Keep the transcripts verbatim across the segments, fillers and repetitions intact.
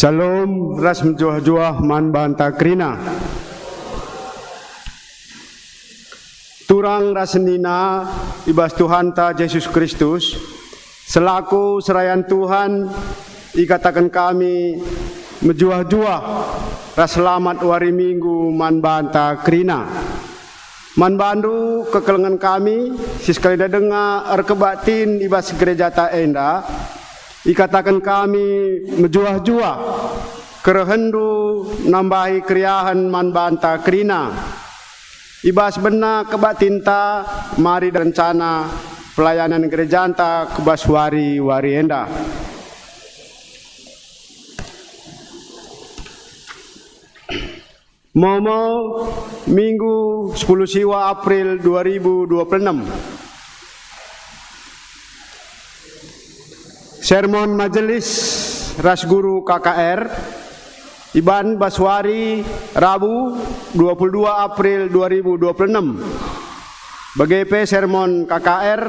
Shalom ras mejuah-juah man banta kerina. Turang ras senina i bas Tuhanta Jesus Kristus, selaku serayan Tuhan, ikataken kami mejuah-juah ras selamat wari Minggu man banta kerina. Man bandu kekelengen kami, si sekalenda denga erkebaktin i bas gerejata enda, ikataken kami mejuah-juah kerehenndu nambahi keriahen man banta kerina. I bas bena kebaktinta, mari rencana pelayanan gerejanta ku bas wari-wari enda. Momo, Minggu, sepuluh siwa April dua ribu dua puluh enam. Sermon majelis ras guru K K R iban bas wari Rabu, dua puluh dua April dua ribu dua puluh enam. Bage pe sermon K K R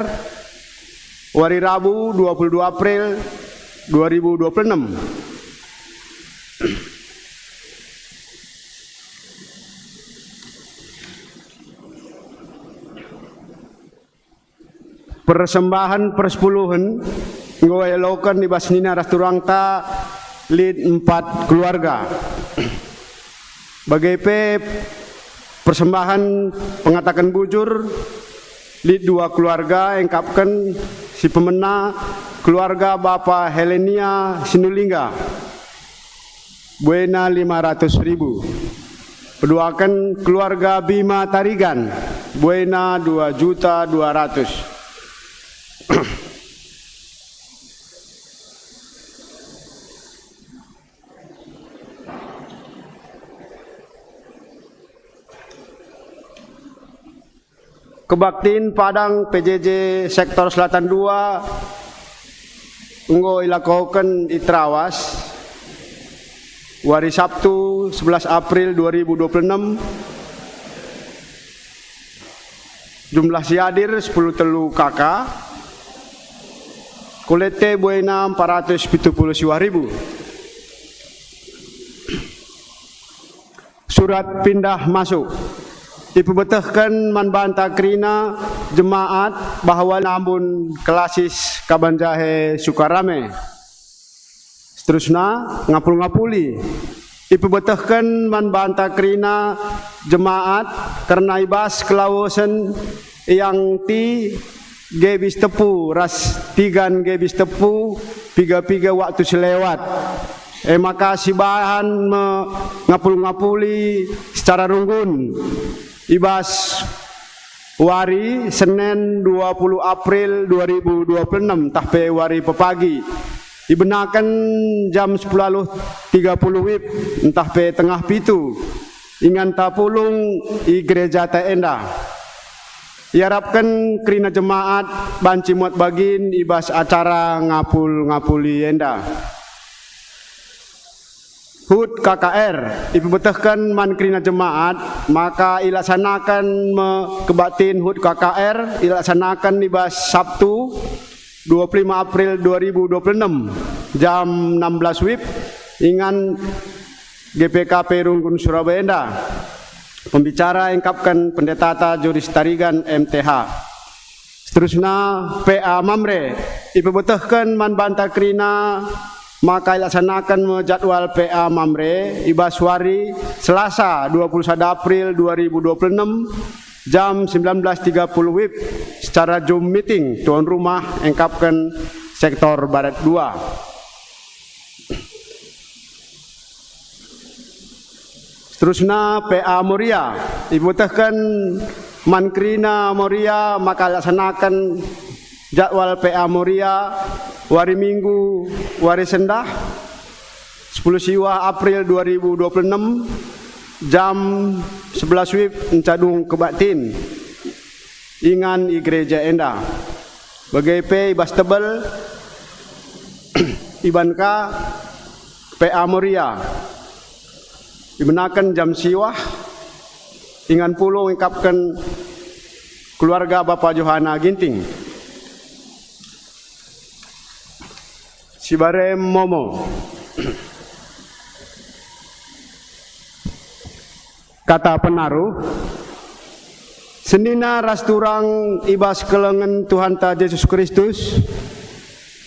wari Rabu, dua puluh dua April dua ribu dua puluh enam. Persembahen persepuluhen enggo ieloken i bas senina ras turangta lit empat keluarga. Bage pe persembahen pengataken bujur lit dua keluarga, engkapken si pemena keluarga Bapa Helenia Sinulingga. Buena lima ratus ribu. Peduaken keluarga Bima Tarigan, buena dua juta dua ratus. Kebaktin Padang P J J Sektor Selatan dua enggo ilakoken i Trawas, wari Sabtu, sebelas April dua ribu dua puluh enam. Jumlah si hadir sepuluh telu K K. Kolekte buena empat ratus pitu puluh siwah ribu. Surat pindah masuk. Ipebetehken man banta kerina jemaat bahwa nambun klasis Kabanjahe Sukarame. Seterusna, ngapul-ngapuli. Ipebetehken man banta kerina jemaat kerna i bas kelawesen iangti Gebis Tepu ras Tigan Gebis Tepu piga-piga waktu si lewat. E maka sibahan me ngapul-ngapuli secara runggun i bas wari Senen dua puluh April dua ribu dua puluh enam, ntah pe wari pepagi. Ibenaken jam sepuluh aluh tiga puluh wib ntah pe tengah pitu. Inganta pulung i gerejata enda. Iarapken kerina jemaat banci muat bagin i bas acara ngapul-ngapuli enda. Hut K K R ipebetehken man kerina jemaat maka ilaksanaken me kebaktin hut K K R ilaksanaken i bas Sabtu, dua puluh lima April dua ribu dua puluh enam, jam enam belas wib, ingan G P K P Runggun Surabaya enda. Pembicara engkapken Pendetata Joris Tarigan, M T H. Seterusna, P A Mamre. Ipebetehken man banta kerina maka ilaksanaken me jadwal P A Mamre i bas wari Selasa, dua puluh sada April dua ribu dua puluh enam, jam sembilan belas tiga puluh wib, secara Zoom meeting, tuan rumah engkapken sektor Barat dua. Seterusna, P A Moria. Ipebetehken man kerina Moria maka laksanaken jadwal P A Moria wari Minggu, wari sendah, sepuluh siwah April dua ribu dua puluh enam, jam sebelas wib, encadung kebaktin ingan i gereja enda. Bage pe i bas tebel, iban ka P A Moria. Ibenaken jam siwah, ingan pulung ikapken keluarga Bapa Johana Ginting. Sibarem Momo. Kata penaruh, senina ras turang i bas kelengen Tuhanta Jesus Kristus,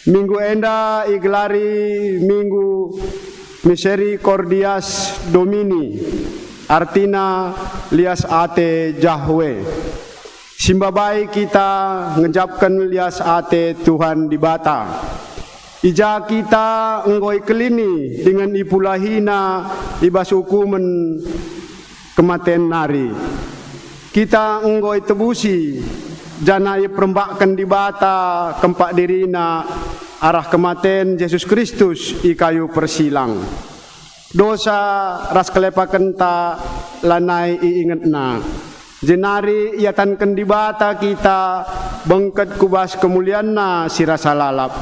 minggu enda igelari Minggu Misericordias Domini, artina lias ate Jahwe. Si mbabai kita ngejapken lias ate Tuhan Dibata. I ja kita enggo ikelini dingen ipulahina i bas ukumen kematen nari. Kita enggo itebusi janah iperembakken Dibata kempak diriNa arah kematen Jesus Kristus i kayu persilang. Dosa ras kelepakenta lanai iingetNa. Jenari iatanken Dibata kita bengket ku bas kemulianNa si rasa lalap.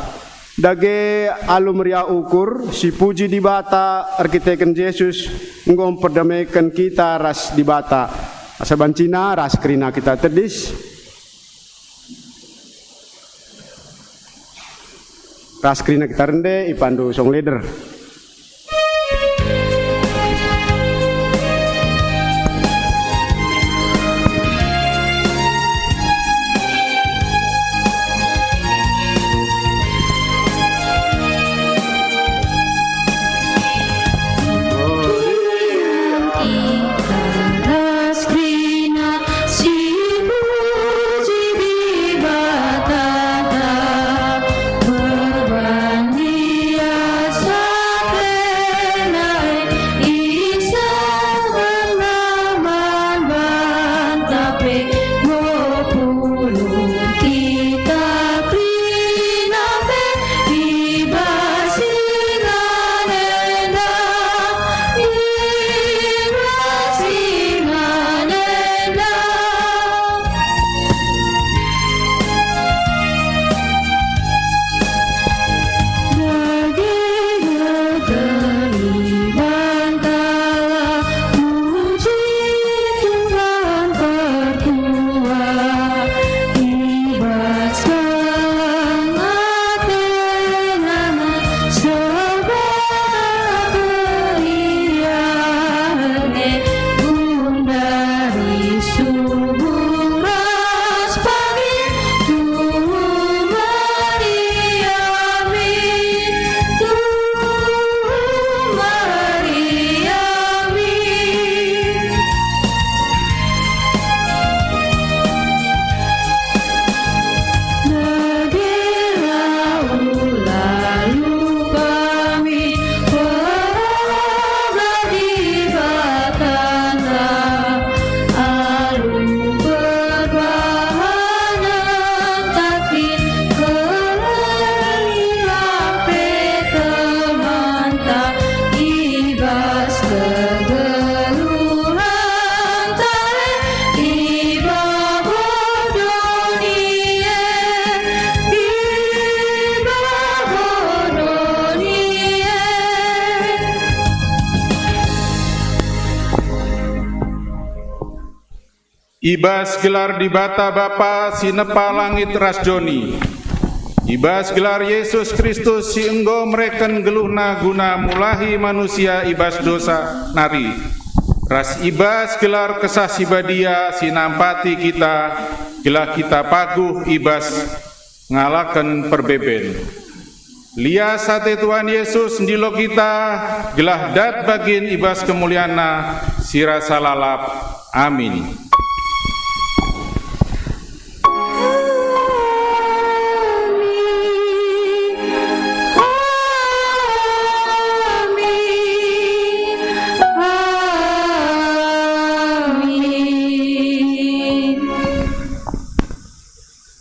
Dage alu meriah ukur, sipuji Dibata erkiteken Jesus enggo mperdameken kita ras Dibata. Asa bancina ras kerina kita tedis. Ras kerina kita rende, ipandu song leader. I bas gelar Dibata Bapa si nepa langit ras doni, i bas gelar Yesus Kristus si enggo mereken geluhNa guna mulahi manusia i bas dosa nari, ras i bas gelar Kesah Si Badia si nampati kita, gelah kita paguh i bas ngalaken perbeben. Lias ate Tuhan Yesus ndilo kita, gelah dat bagin i bas kemulianNa si rasa lalap. Amin.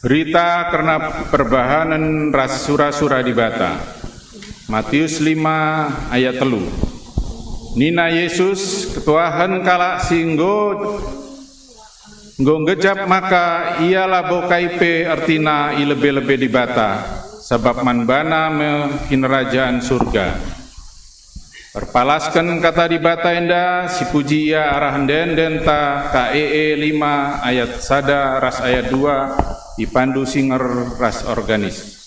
Berita kerna perbahanen ras sura-sura Dibata. Matius lima ayat telu. Nina Jesus, ketuahen kalak si enggo, enggo nggejap maka ia labo kai pe ertina i lebe-lebe Dibata, sabap man bana me kinirajan Surga. Erpalasken Kata Dibata enda, sipuji ia arah ende-endenta K E E lima ayat sada ras ayat dua, ipandu singer ras organis.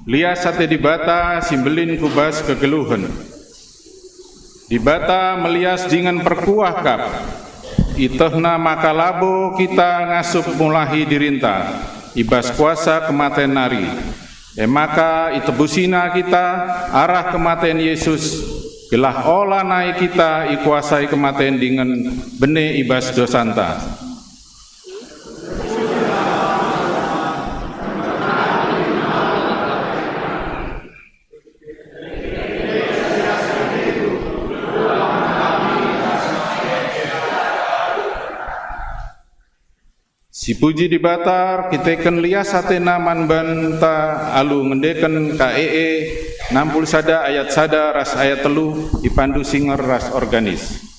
Lias ate Dibata si mbelin ku bas kegeluhen. Dibata melias dingen perkuah kap. IetehNa maka labo kita ngasup mulahi dirinta i bas kuasa kematen nari. E maka itebusiNa kita arah kematen Yesus, gelah ola nai kita ikuasai kematen dingen bene i bas dosanta. Sipuji Dibata erkiteken lias ateNa man banta alu ngendeken K E E enam puluh sada ayat sada ras ayat telu, ipandu singer ras organis.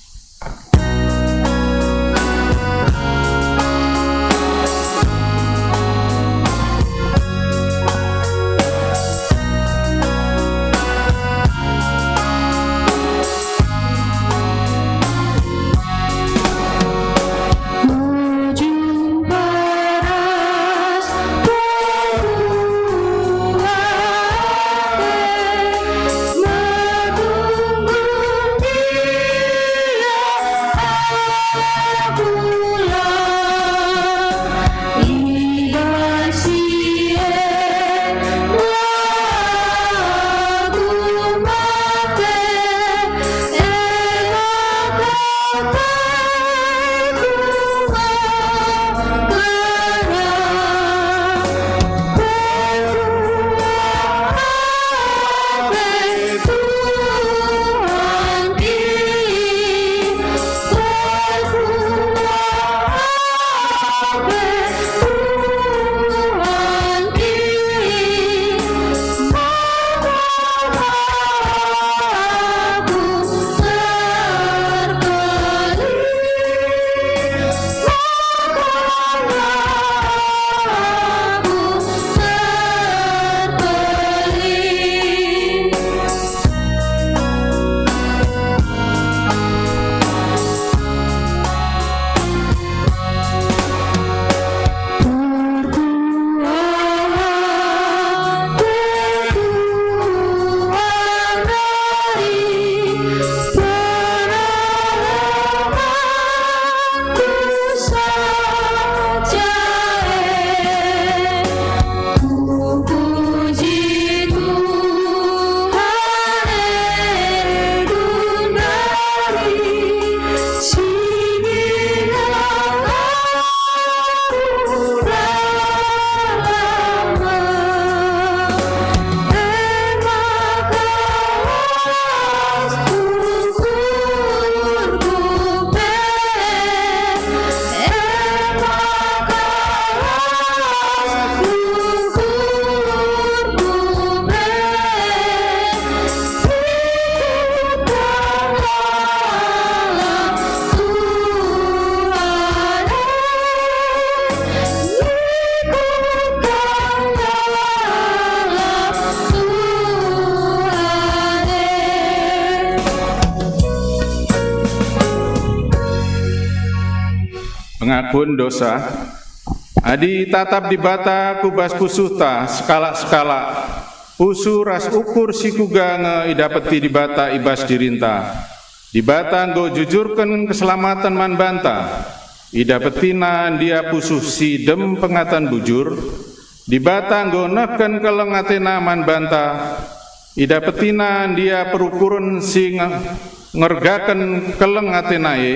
Pengakun dosa. Adi itatap Dibata ku bas pusuhta sekalak-sekalak, pusuh ras ukur si kuga nge idapeti Dibata i bas dirinta. Dibata enggo jujurken keselamaten man banta. IdapetiNa ndia pusuh si dem pengatan bujur. Dibata enggo nehken keleng ateNa man banta. IdapetiNa ndia perukuren si nge-, ngergaken keleng ateNa e.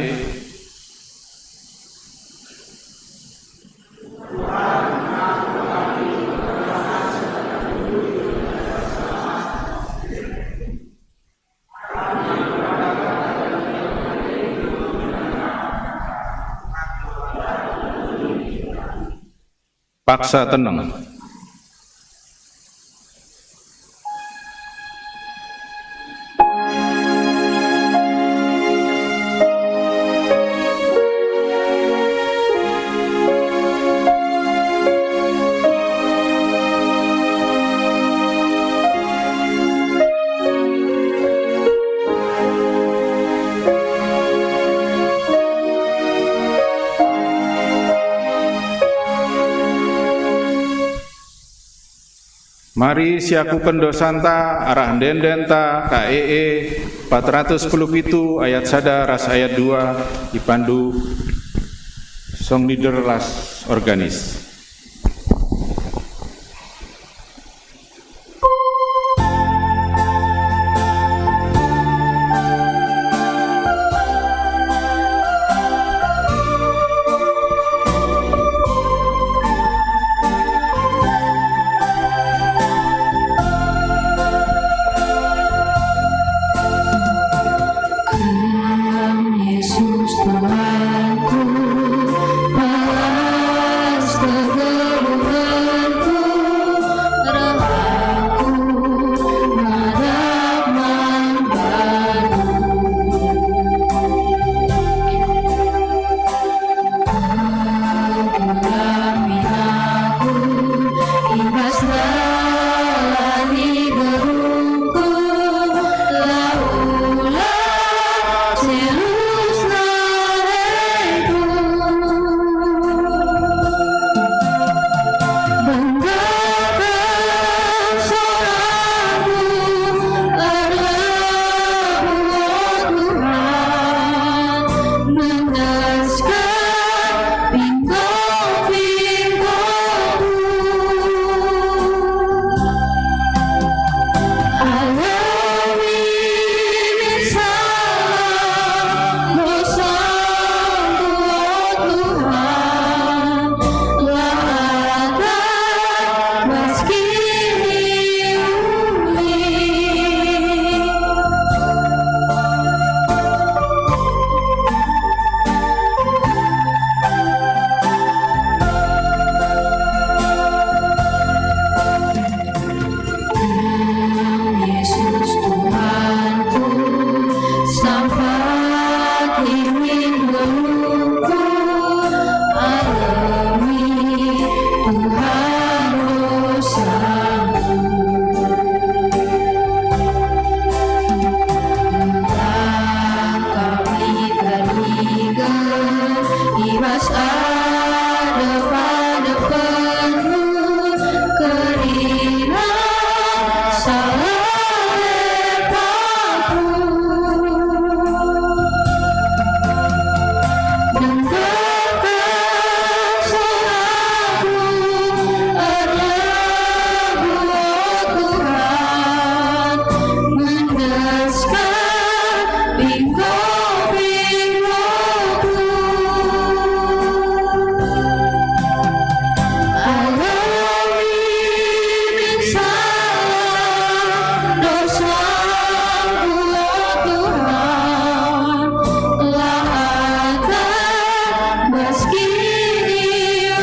Paksa teneng. Mari siakuken dosanta arah ende-endenta, K E E empat ratus sepuluh pitu ayat sada ras ayat dua, ipandu song leader ras organis. Yesus Tuhanku, balas kegeluhenku, reh aku ngadap man bandu. Aku la min aku, i bas dalan diberu. Yesus Tuhanku, sampat kin min geluhku, alemi Tuhan dosaku. Engkau liga-liga i bas adep-adepenmu, kerina salah lepaku. Dengarkan suaraku, erlabuh, o Tuhan, mendeskan pingko-pingkoku. Alemi min salah dosaku, o Tuhan, la atap bas kiniulin.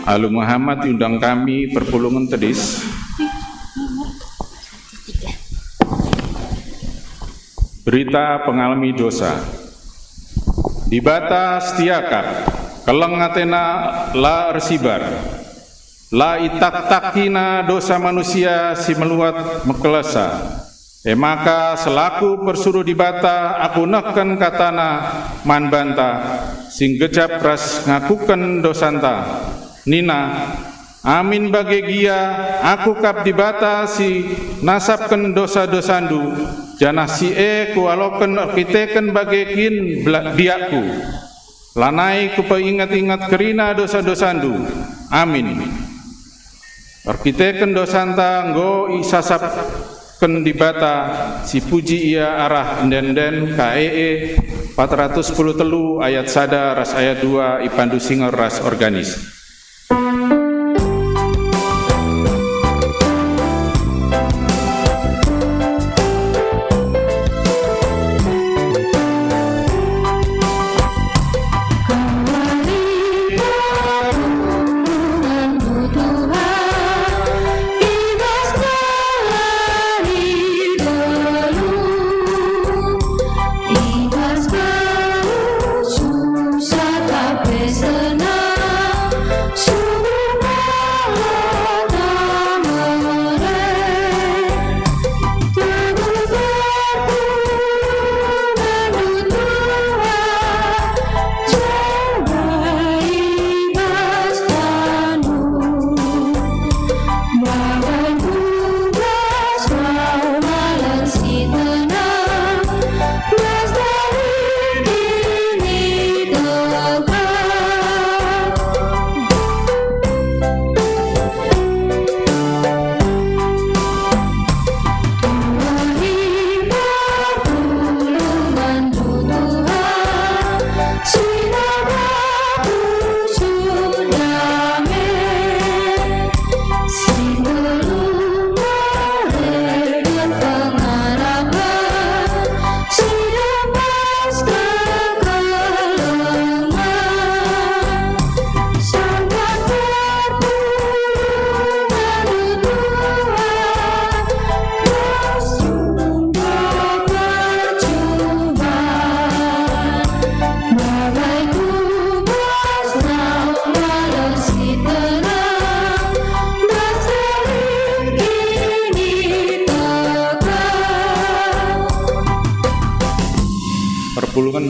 Alu Muhammad iundang kami perpulungen tedis. Berita pengalemi dosa. Dibata setia kap, keleng atena, la ersibar. La itaktakina dosa manusia si meluat mekelesa. E maka selaku persuruh Dibata aku nehken katana man banta si nggejap ras ngakuken dosanta. Nina, "Amin bage gia, aku kap Dibata si nasapken dosa-dosandu, janah si e kualoken erkiteken bage kin bela-, biakku. Lanai kupeinget-inget kerina dosa-dosandu." Amin. Erkiteken dosanta enggo isasapken Dibata, sipuji Ia arah ende-enden, K E E empat ratus sepuluh telu ayat sada ras ayat dua, ipandu singer ras organis.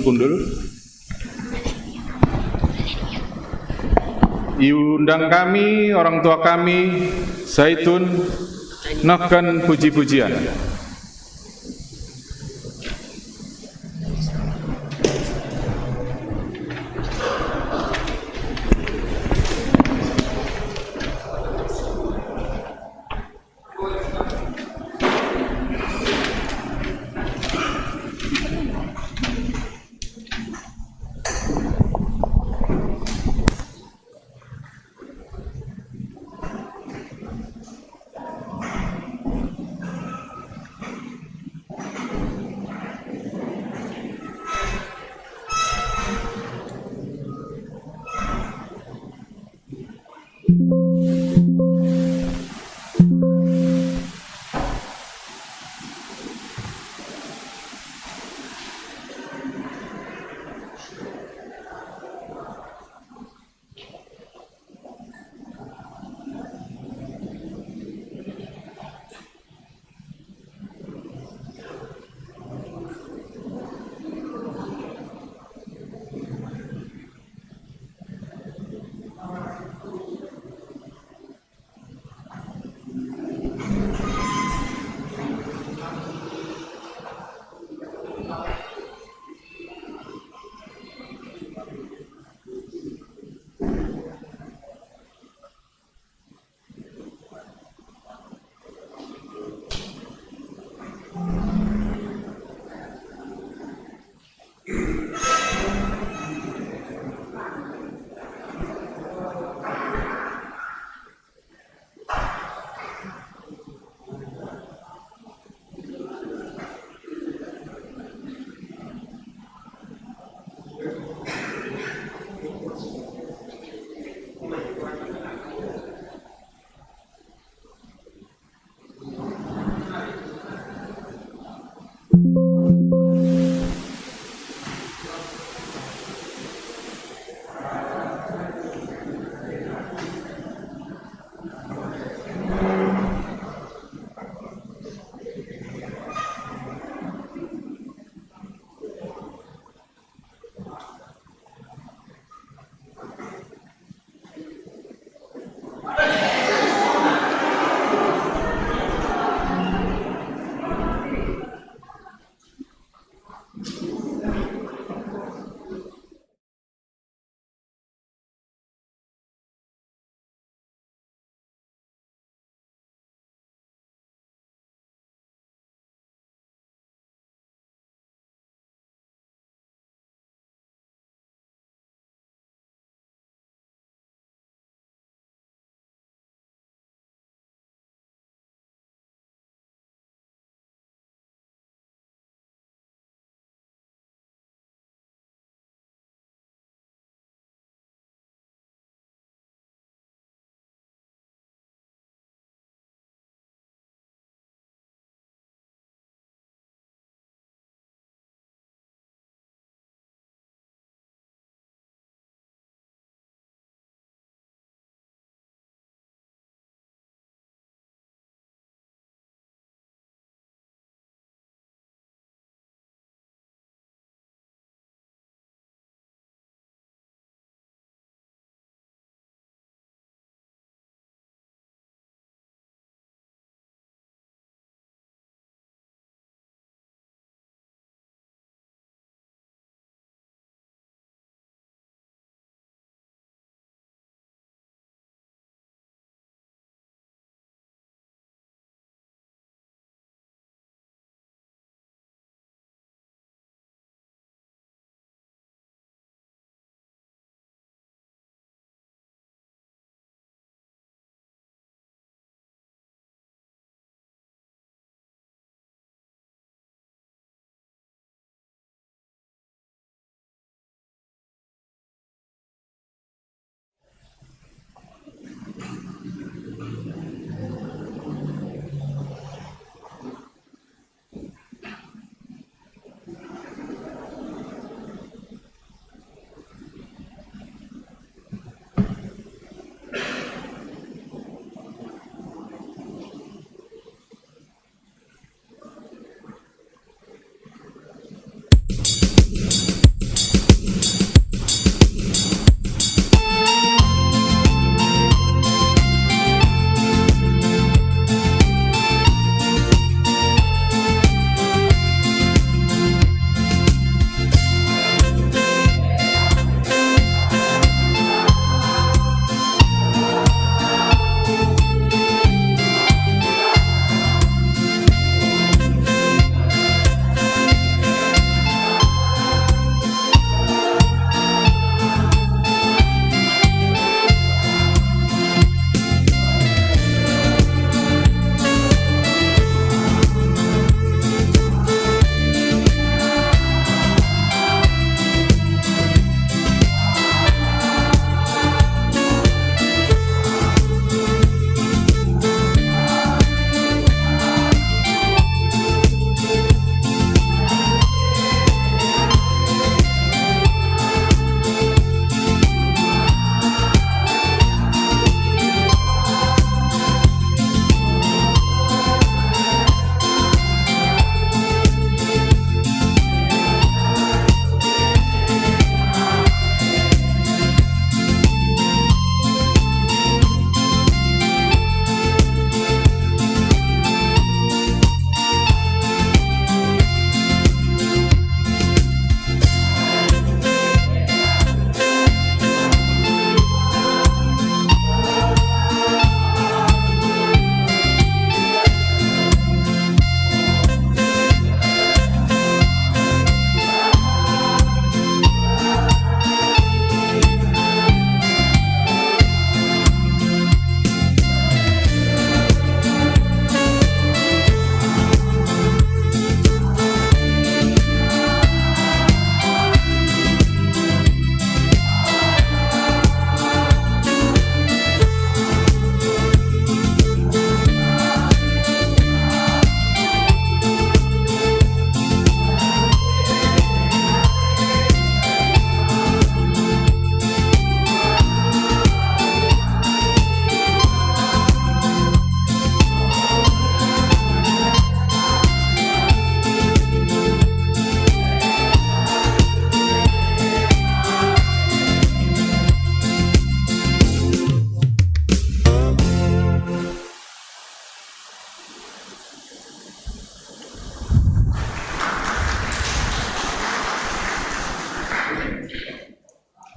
kundul. Iundang kami, orang tua kami, Zaitun, nehken puji-pujian.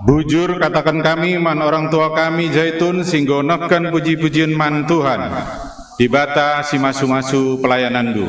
Bujur kataken kami man orang tua kami Jaitun si enggo nehken puji-pujin man Tuhan, Dibata si masu-masu pelayananndu.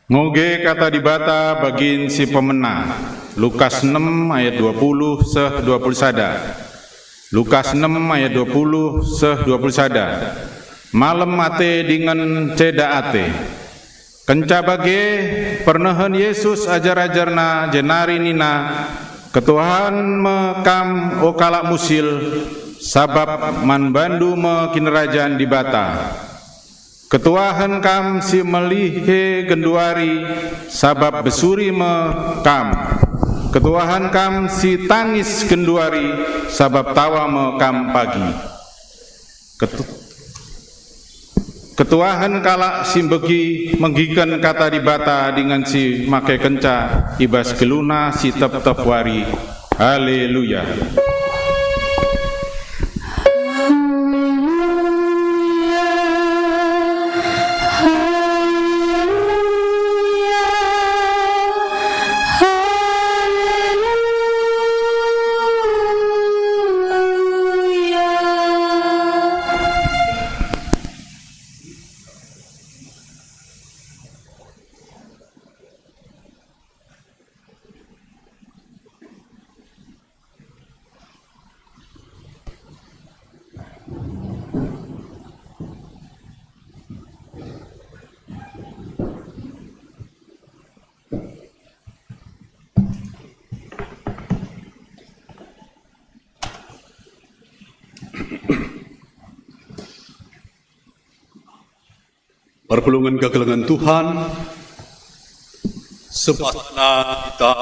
Ngoge kata Dibata bagin si pemena. Lukas enem ayat dua puluh seh dua puluh sada. Lukas enem ayat dua puluh seh dua puluh sada. Malem ate dingen ceda ate. Kenca bage, pernehen Jesus ajar-ajarNa jenari nina, "Ketuahen me kam, o kalak musil, sabap man bandu me Kinirajan Dibata. Ketuahen kam si melihe genduari, sabap besuri me kam. Ketuahen kam si tangis genduari, sabap tawa me kam pagi." Ketu-, Ketuahen kalak si mbegi menggiken kata Dibata dingen si makekenca i bas geluna si tep-tep wari. Haleluya! Perpulungen kekelengen Tuhan, sepatutna kita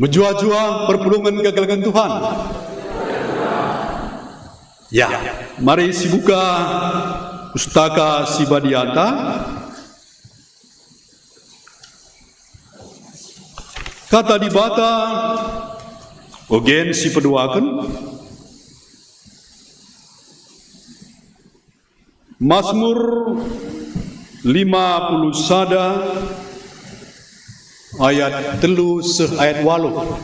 Mejuah-juah perpulungen kekelengen Tuhan. Ya, mari sibuka Pustaka Si Badianta. Kata Dibata, ogen si peduaken, Masmur lima puluh sada ayat telu seh ayat waluh.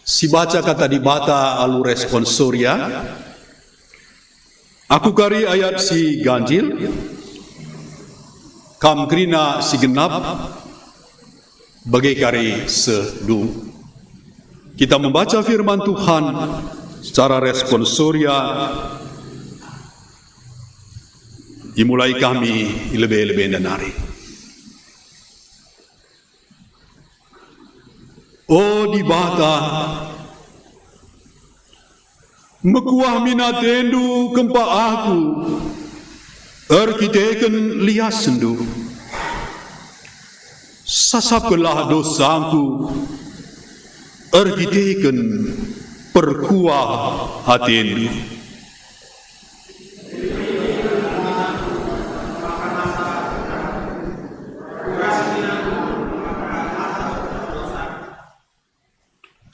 Sibaca Kata Dibata alu responsoria. Aku kari ayat si ganjil, kam kerina si genap, bage kari seh dung. Kita membaca firman Tuhan secara responsoria, imulai kami i lebe-lebena nari. O Dibata, mekuah min atendu kempak aku erkiteken liasndu. Sasapkenlah dosangku erkiteken perkuah atendu.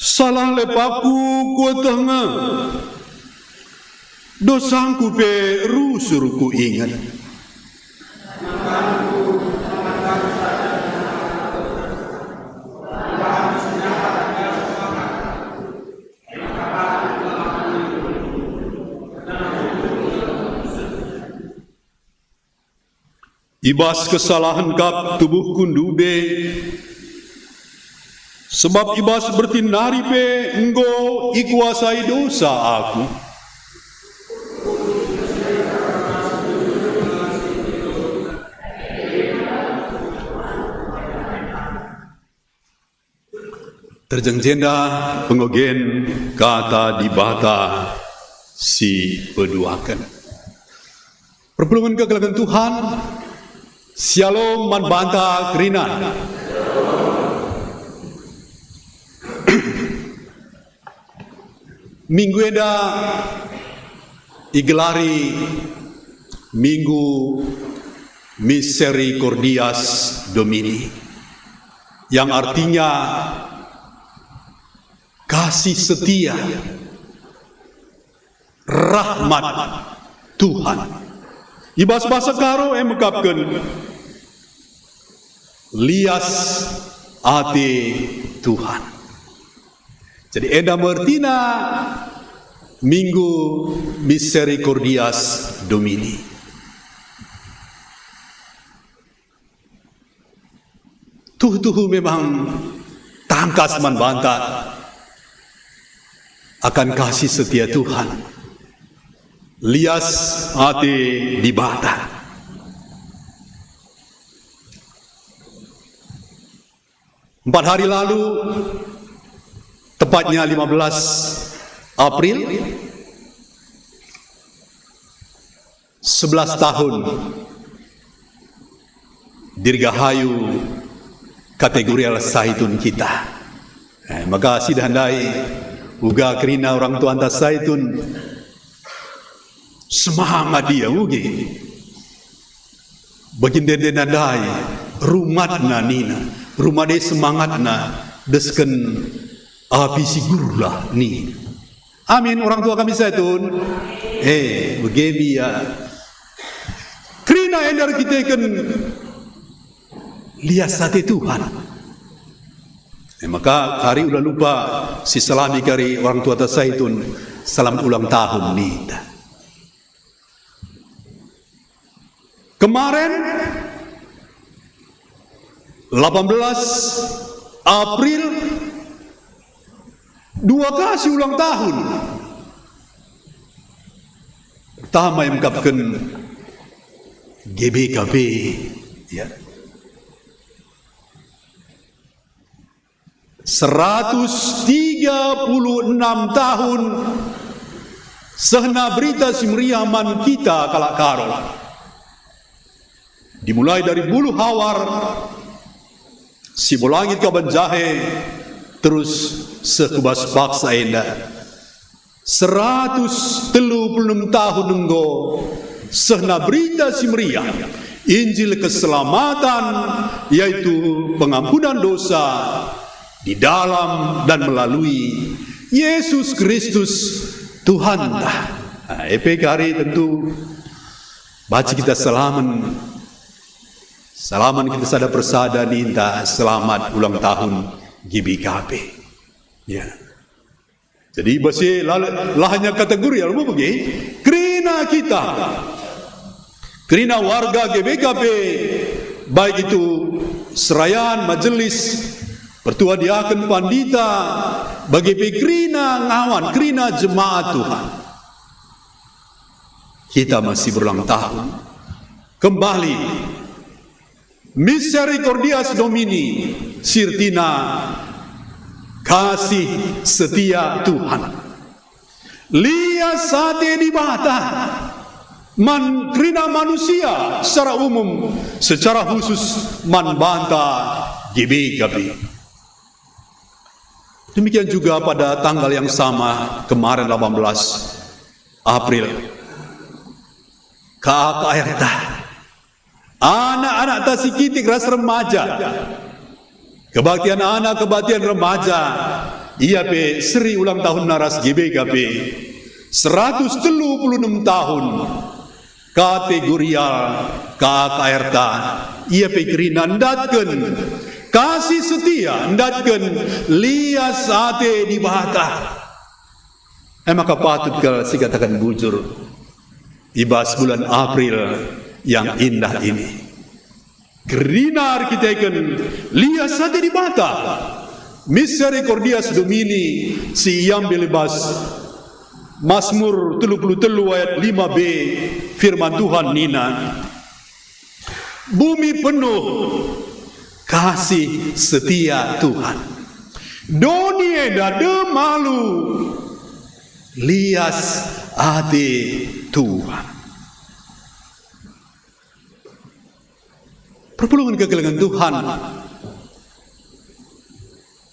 Salah lepakku kueteh nge, dosangku pe rusur kuinget. I bas kesalahen kap tubuhku ndube, sebab i bas bertin nari pe enggo ikuasai dosa aku. Terjeng jenda pengogen Kata Dibata si peduaken. Perpulungen kekelengen Tuhan, Syalom man banta kerina. Minggu enda igelari Minggu Misericordias Domini, yang artinya kasih setia, rahmat Tuhan. I bas bahasa Karo e mekapken lias ate Tuhan. Jadi enda me ertina Minggu Misericordias Domini. Tuhu-tuhu memang tangkas man banta akan kasih setia Tuhan, lias ate Dibata. Empat hari lalu, tepatnya lima belas April, sebelas tahun dirgahayu Kategorial Saitun kita. Eh, maka sidah ndai uga kerina orang tuanta Saitun semangat ia ugi. Bagi ende-ende ndai, rumatna nina, rumat e semangatna, desken api si gurlah nina. Amin, orang tua kami Saitun. Eh, bage ia. Kerina enda erkiteken lias ate Tuhan. Eh, maka kari ula lupa sisalami kari orang tuanta Saitun salam ulang tahun ninta. Kemaren, delapan belas April, dua kasih ulang tahun. Pertama iemkapken G B K P, ya. Seratus tiga puluh enam tahun sehna Berita Si Meriah man kita kalak Karo. Dimulai dari Buluhawar, Si bo langit kaban jahe, terus seh ku bas paksa enda. Seratus telu puluh enem tahun enggo sehna Berita Si Meriah, Injil keselamatan, yaitu pengampunan dosa di dalam dan melalui Yesus Kristus Tuhanta. Nah, e pe kari tentu banci kita salamen, salamen kita sada persada ninta selamat ulang tahun G B K P. Ya. Jadi, bas e la, la hanya kategorial, bage kerina kita, kerina warga G B K P, baik itu serayan, majelis, pertua, diaken, pandita, bage pe kerina ngawan, kerina jemaat Tuhan. Kita masih berulang tahun. Kembali, Misericordias Domini, si ertina kasih setia Tuhan. Lias ate Dibata man kerina manusia secara umum, secara khusus man banta G B K P. Demikian juga pada tanggal yang sama kemarin, delapan belas April, K A K R ta, anak-anakta si kitik ras remaja, kebaktian anak, kebaktian remaja, ia pe seri ulang tahunna ras G B K P, seratus telu puluh enem tahun. Kategorial K A K R ta, ia pe kerina ndatken kasih setia, ndatken lias ate Dibata. E maka patut kal sikataken bujur i bas bulan April yang indah ini. Kerina erkiteken lias ate Dibata, Misericordias Domini, si iambil i bas Masmur telu puluh telu ayat lima b, firman Tuhan nina, "Bumi penuh kasih setia Tuhan. Doni enda dem alu lias ate Tuhan." Perpulungen kekelengen Tuhan,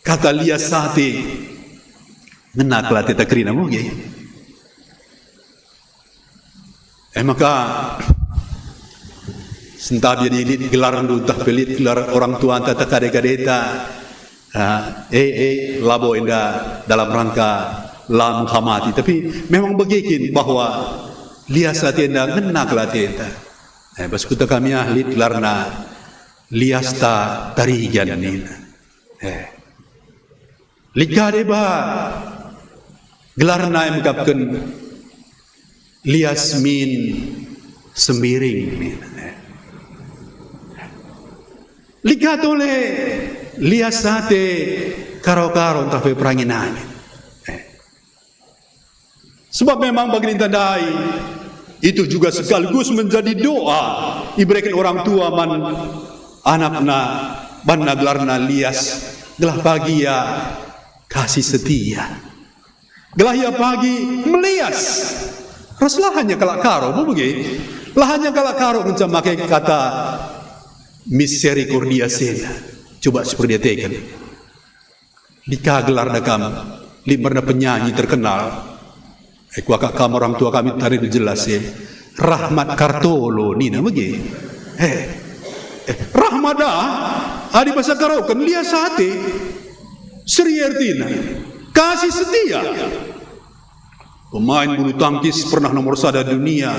kata lias ate ngena kal ateta kerina, bage. E maka, sentabi adi lit gelarndu ntah pe lit gelar orang tuanta, ntah kade-kadeta, ah, e, e, labo enda dalam rangka la menghamati, tapi memang bage kin bahwa lias ate enda ngena kal ateta. Eh, bas kuta kami ah lit gelarna Liasta Tarigan nina. Eh. Lit ka deba gelarna e mekapken Lias min Sembiring nina. Eh. Lit ka tole Lias ate Karo-karo ntah pe Perangin-angin. Eh. Sebab memang bagi ninta ndai, itu juga sekaligus menjadi doa ibereken orang tua man anakna, banna gelarna Lias, gelah pagi ia kasih setia. Gelah ia pagi melias. Ras la hanya kalak Karo, bage? La hanya kalak Karo ngenca make kata misericordia sena. Coba siperdiateken. Lit ka gelarna kam, lit merna penyanyi terkenal. Eh, kuakap kam orang tua kami tare jelas, eh. Rahmat Kartolo nina, bage. Eh, eh, rahmat ah, adi bahasa Karoken lias ate. Seri ertina. Kasih setia. Pemain bulu tangkis pernah nomor sada dunia.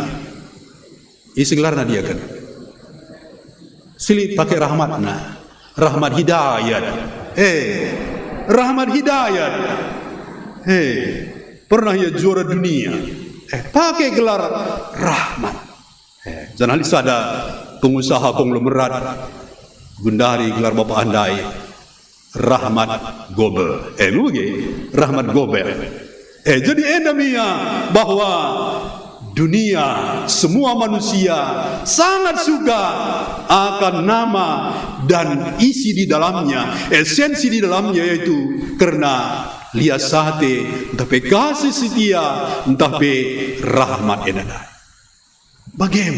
Ise gelarna diaken? Si lit pake rahmatna. Rahmat Hidayat. Eh, Rahmat Hidayat. Eh, pernah ia juara dunia. Eh, pake gelar Rahmat. Eh, janah lit sada pengusaha konglomerat, gundari gelar bapa ndai. Rahmat Gobel. Eh, bage, Rahmat Gobel. Eh, jadi enda me ia bahwa dunia, semua manusia sangat suka akan nama dan isi di dalamnya, esensi di dalamnya, yaitu kerna lias ate, ntah pe kasih setia, ntah pe rahmat enda ndai. Bagem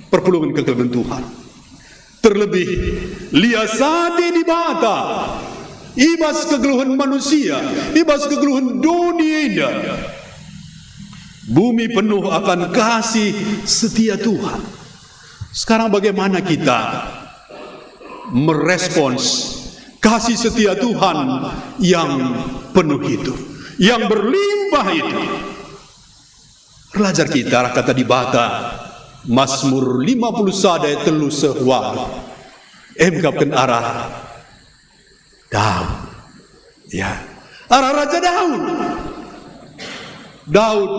perpulungen kekelengen Tuhan. Terlebih, lias ate Dibata i bas kegeluhen manusia, i bas kegeluhen doni enda. Bumi penuh akan kasih setia Tuhan. Sekarang bagaimana kita merespons kasih setia Tuhan yang penuh itu, yang berlimpah itu? Erlajar kita arah kata Dibata, Masmur lima puluh sada ayat telu seh walu. Emkapken arah Daud. Ya. Arah Raja Daud. Daud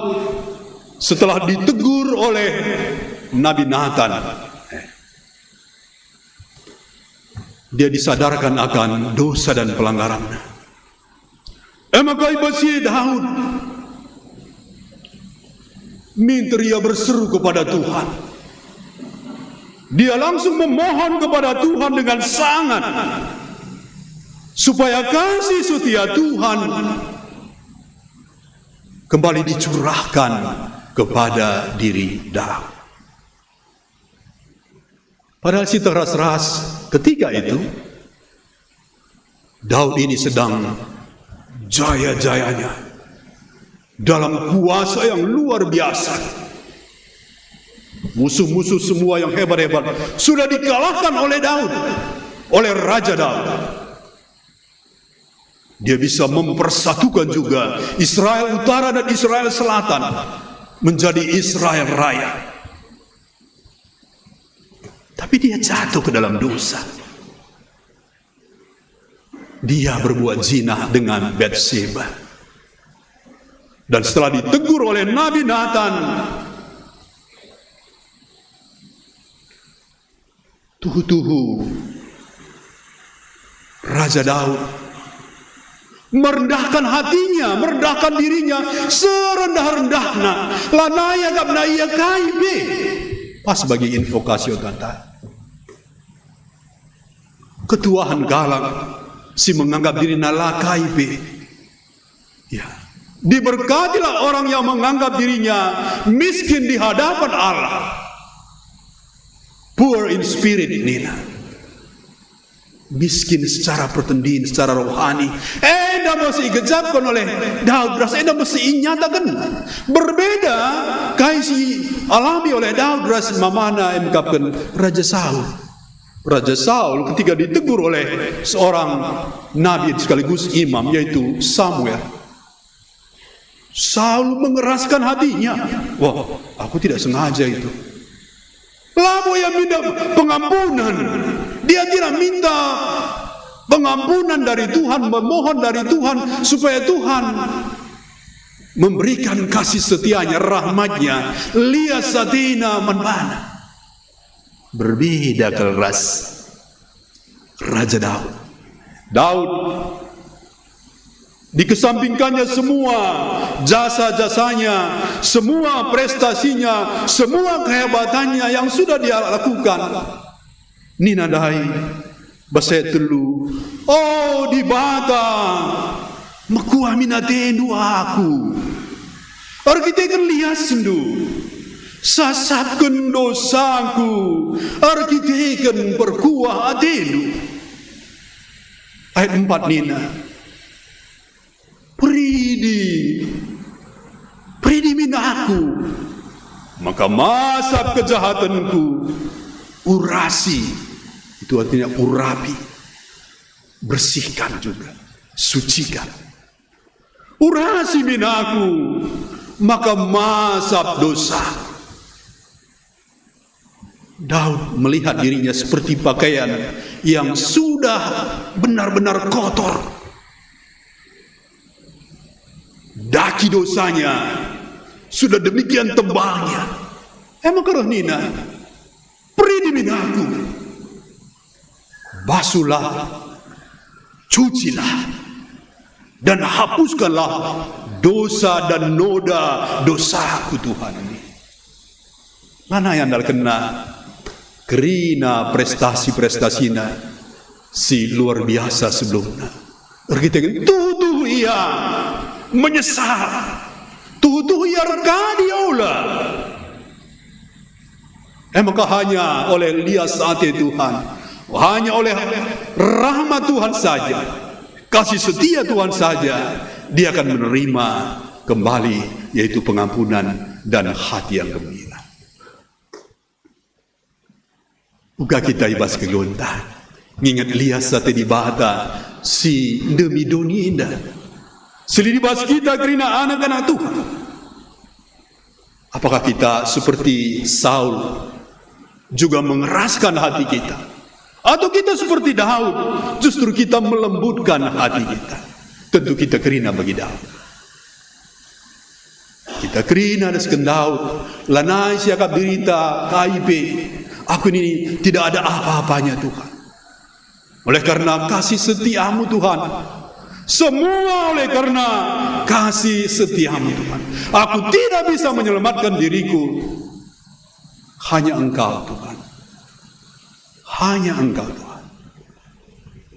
setelah ditegur oleh Nabi Natan, dia disadarkan akan dosa dan pelanggarannya. E maka i bas si Daud minter ia berseru kepada Tuhan. Dia langsung memohon kepada Tuhan dengan sangat supaya kasih setia Tuhan kembali dicurahkan kepada diri Daud. Padahal si teras-ras ketika itu, Daud ini sedang jaya-jayanya dalam kuasa yang luar biasa. Musuh-musuh semua yang hebat-hebat sudah dikalahkan oleh Daud, oleh Raja Daud. Dia bisa mempersatukan juga Israel Utara dan Israel Selatan menjadi Israel Raya. Tapi dia jatuh ke dalam dosa. Dia berbuat zina dengan Batseba. Dan setelah ditegur oleh Nabi Natan, tuhu-tuhu Raja Daud merendahkan hatinya, merendahkan dirinya serendah-rendahna. Lanai anggapna ia kai pe. Pas bagi invokasi kata. Ketuahen kalak si menganggap dirina la kai pe. Ya. Diberkatilah orang yang menganggap dirinya miskin di hadapan Allah. Poor in spirit, nina. Miskin secara pertendin, secara rohani. Enda mesti igejapken oleh Daud ras enda mesti inyataken. Berbeda kai si alami oleh Daud ras mamana emkapken Raja Saul. Raja Saul ketika ditegur oleh seorang nabi sekaligus imam, yaitu Samuel. Saul mengeraskan hatinya. "Wah, aku tidak sengaja itu." Labo ia minta pengampunan. Dia tidak minta pengampunan dari Tuhan, memohon dari Tuhan supaya Tuhan memberikan kasih setianya, rahmatnya, lias ateNa man bana. Berbeda kal ras Raja Daud. Daud dikesampingkannya semua jasa-jasanya, semua prestasinya, semua kehebatannya yang sudah dia lakukan. Nina ndai, bas ayat telu, "O Dibata, mekuah min atendu aku. Erkiteken liasndu, sasapken dosaku erkiteken perkuah atendu." Ayat empat nina, "Peridi, peridi min aku, maka masap kejahatenku, urasi." Itu artinya urapi, bersihkan juga, sucikan. "Urasi min aku, maka masap dosa." Daud melihat dirinya seperti pakaian yang sudah benar-benar kotor. Daki dosanya sudah demikian tebalnya. E maka reh nina, "Peridi min aku, basuhlah, cucilah, dan hapuskanlah dosa dan noda dosaku, Tuhan." Lanai andalkenna kerina prestasi-prestasina si luar biasa sebelumna. Erkiteken tuhu-tuhu ia menyesal, tuhu-tuhu ia erkadi ola. E maka hanya oleh lias ate Tuhan, hanya oleh rahmat Tuhan saja, kasih setia Tuhan saja, dia akan menerima kembali, yaitu pengampunan dan hati yang gembira. Uga kita i bas kegeluhenta nginget lias ate Dibata si ndemi doni enda, si lit i bas kita kerina anak-anak Tuhan. Apakah kita seperti Saul, juga mengeraskan hati kita? Atau kita seperti Daud, justru kita melembutkan hati kita? Tentu kita kerina bagi Daud. Kita kerina ras Daud, lanai siakap dirita kai pe. Aku ini tidak ada apa-apanya, Tuhan. Oleh karena kasih setiamu, Tuhan. Semua oleh karena kasih setiamu, Tuhan. Aku tidak bisa menyelamatkan diriku. Hanya Engkau, Tuhan. Hanya Engkau, Tuhan.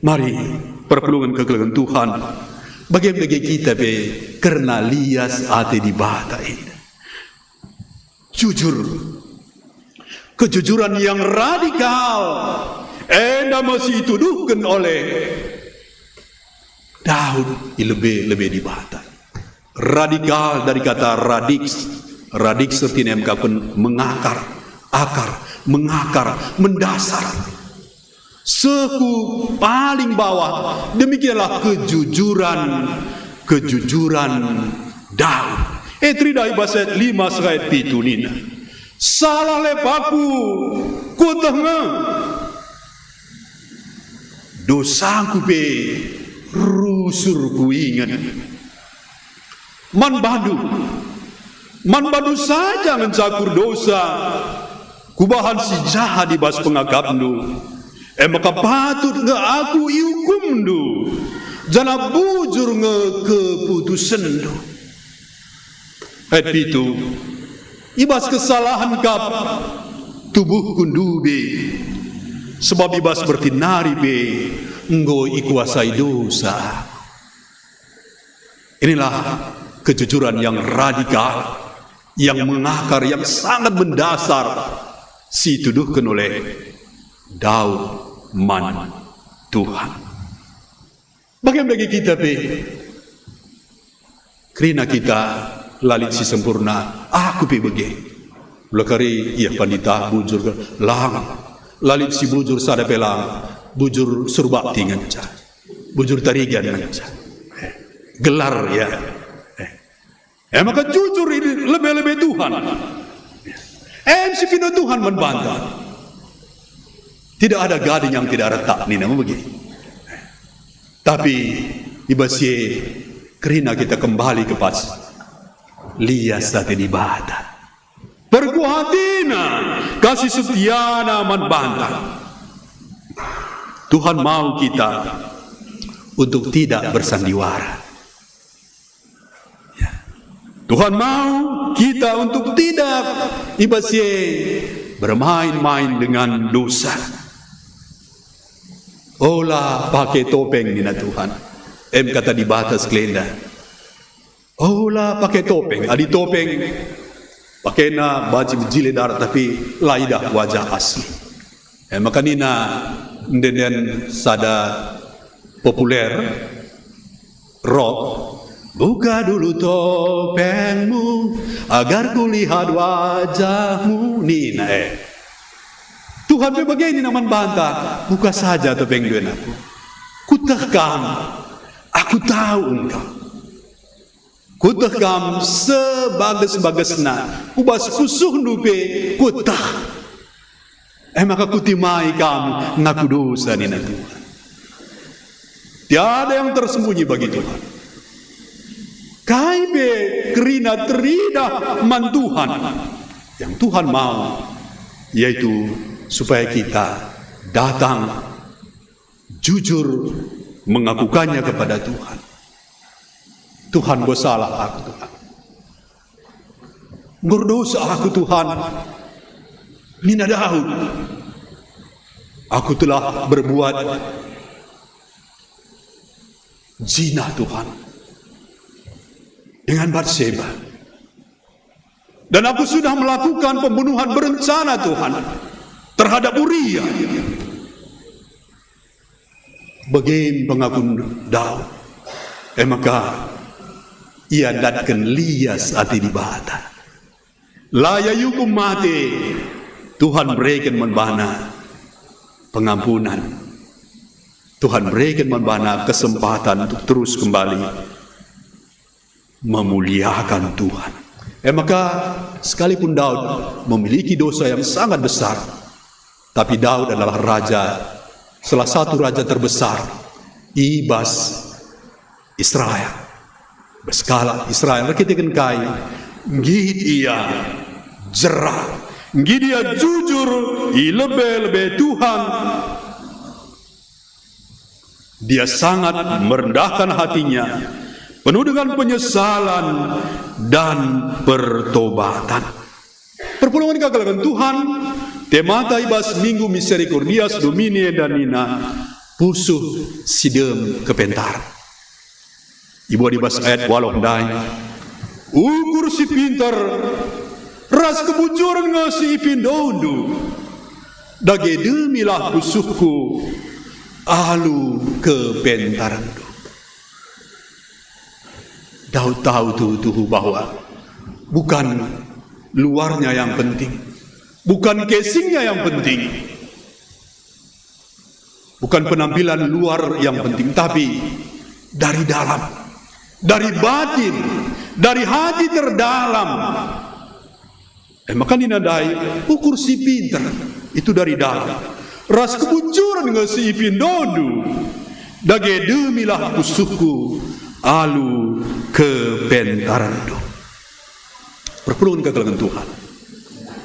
Mari, perpulungen kekelengen Tuhan, bage-bage kita pe kerna lias ate Dibata enda. Jujur. Kejujuran yang radikal enda me si ituduhken oleh Daud i lebe-lebe Dibata. Radikal dari kata radix. Radix ertina mekapken mengakar, akar, mengakar, mendasar. Seh ku paling bawah, demikianlah kejujuran, kejujuran Daud. E, teridah i bas ayat lima seh ayat pitu nina, "Salah lepakku, kueteh nge. Dosaku pe rusur kuinget." Man bandu, man bandu saja ngenca aku erdosa, kubahan si jahat i bas pengakapndu, e maka patut nge aku iukumndu, janah bujur nge keputusenndu. Ayat pitu, i bas kesalahen kap tubuhku ndube, sebab i bas bertin nari pe enggo ikuasai dosa. Inilah kejujuran yang radikal, yang mengakar, yang sangat mendasar, si ituduhken oleh Daud man Tuhan. Bage-bage kita pe, kerina kita la lit si sempurna, aku pe bage. Ula kari, ia pandita bujur ke? Lang. La lit si bujur sada pe lang, bujur surbakti ngenca. Bujur tarigan ngenca. Eh, gelar, ya. Eh. E maka jujur i lebe-lebe Tuhan. Em si pindo Tuhan man banta. Tidak ada gading yang tidak retak, nina me bage. Tapi i bas si e kerina kita kembali ke pas lias ate Dibata. Perkuah ateNa, kasih setiaNa man banta. Tuhan mau kita untuk tidak bersandiwara. Ya. Tuhan mau kita untuk tidak i bas si e bermain-main dengan dosa. Ola pake topeng, nina Tuhan. Em kata Dibata sekalenda. Ola pake topeng. Adi topeng, pakena banci mejile darat, tapi la idah wajah asli. E maka nina ende-enden sada populer rock, "Buka dulu topengmu, agar kulihat wajahmu," nina e. Tuhan pe bage nina man banta, "Buka saja topengndu, anakku. Kueteh kam, aku tau engkau." Kueteh kam sebages-bagesna, ku bas pusuhndu pe kueteh. E maka kutimai kam ngaku dosa, nina Tuhan. Tiada yang tersembunyi bagi Tuhan. Kai pe kerina teridah man Tuhan. Yang Tuhan mau, yaitu supaya kita datang jujur mengakukannya kepada Tuhan. "Tuhan, enggo salah aku, Tuhan. Enggo erdosa aku, Tuhan." Nina Daud, "Aku telah berbuat zina, Tuhan, dengan Batseba." Dan aku sudah melakukan pembunuhan berencana, Tuhan, terhadap Uria. Bage me pengakun Daud. E maka ia ndatken lias ate Dibata. La ia iukum mate, Tuhan bereken man bana pengampunan. Tuhan bereken man bana kesempatan untuk terus kembali memuliakan Tuhan. E maka, sekalipun Daud memiliki dosa yang sangat besar, tapi Daud adalah raja, salah satu raja terbesar i bas Israel. Bas kalak Israel erkiteken kai? Nggit ia jera, nggit ia jujur i lebe-lebe Tuhan. Dia sangat merendahkan hatinya, penuh dengan penyesalan dan pertobatan. Perpulungen kekelengen Tuhan, temata i bas Minggu Misericordias Domini enda nina, pusuh si dem kepentaren. Ibuat i bas ayat waluh ndai, ukur si pinter ras kebujuren nge si ipindondu, dage demilah pusuhku alu kepentarenndu. Daud tahu tuhu-tuhu bahwa bukan luarnya yang penting, bukan casingnya yang penting, bukan penampilan luar yang penting, tapi dari dalam, dari batin, dari hati terdalam. E maka nina ndai, ukur si pinter, itu dari dalam. Ras kebujuren nge si ipindondu, dage demilah pusuhku alu kepentarenndu. Perpulungen kekelengen Tuhan.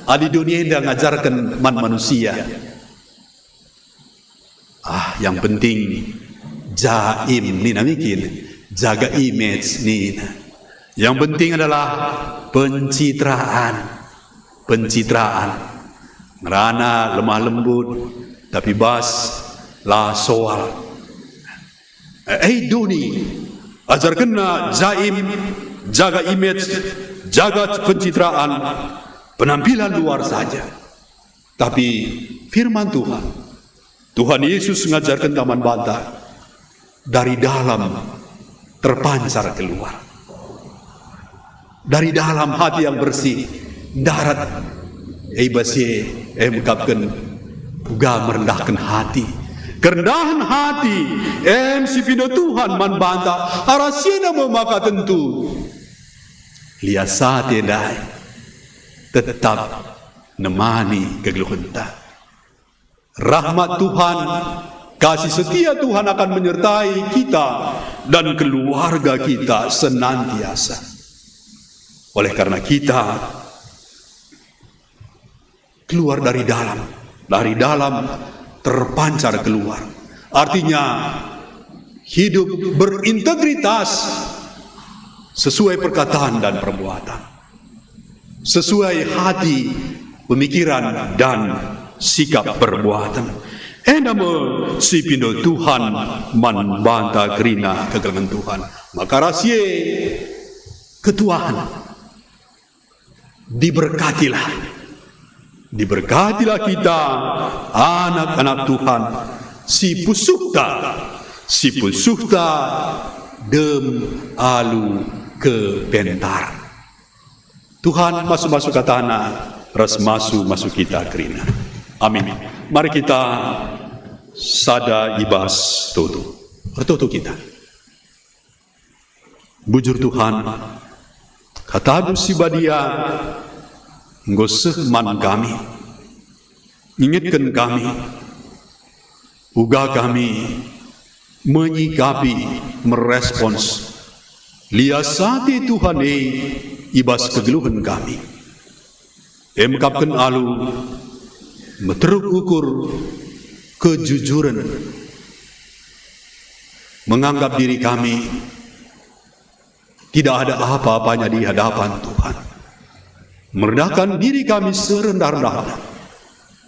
Adi doni enda ngajarken man manusia, ah, yang penting jaim nina mikin, jaga image nina. Yang penting adalah pencitraan, pencitraan. Ngerana lemah lembut, tapi bas la soal. Eh, eh, doni, ajarkenna jaim, jaga image, jaga pencitraan, penampilan luar saja. Tapi firman Tuhan, Tuhan Yesus ngajarken man banta, dari dalam terpancar keluar. Dari dalam hati yang bersih, ndarat, e bas e, e mekapken uga merendahken hati. Kerendahen hati, em si pindo Tuhan man banta, arah si enda me maka tentu lias ate ndai tetap nemani kegeluhenta. Rahmat Tuhan, kasih setia Tuhan akan menyertai kita dan keluarga kita senantiasa. Oleh karena kita keluar dari dalam, dari dalam terpancar keluar. Artinya, hidup berintegritas sesuai perkataan dan perbuatan, sesuai hati, pemikiran, dan sikap perbuatan. Enda me si pindo Tuhan man banta kerina kegeluhen Tuhan. Maka arah si e ketuahen, diberkatilah. Diberkatilah kita, anak-anak Tuhan, si pusuhta, si pusuhta dem alu kepentaren. Tuhan masu-masu kataNa ras masu-masu kita kerina. Amin. Mari kita sada i bas toto. Ertoto kita. Bujur Tuhan, kataNdu si badia enggo seh man kami, ngingetken kami, uga kami menyikapi, merespons lias ate Tuhan e i bas kegeluhen kami. Emkapken alu, meteruk ukur kejujuren, menganggap diri kami tidak ada apa-apanya di hadapan Tuhan. Merendahkan diri kami serendah-rendahna,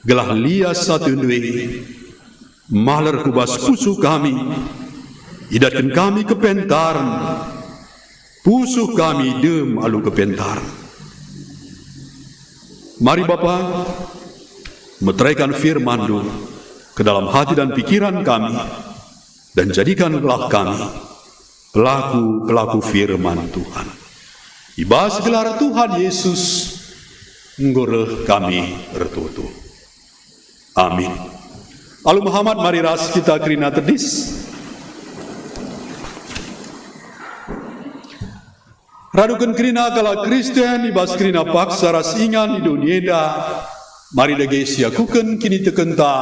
gelah lias atendu e maler ku bas pusuh kami, idatken kami kepentaren, pusuh kami dem alu kepentaren. Mari Bapa, meteraikan firman-Ndu ke dalam hati dan pikiran kami, dan jadikanlah kami pelaku-pelaku firman Tuhan. I bas gelar Tuhan Yesus, enggo reh kami ertoto. Amin. Alu mehamat, mari ras kita kerina tedis. Raduken kerina kalak Kristen i bas kerina paksa ras ingan i doni enda, mari dage siakuken kinitekenta,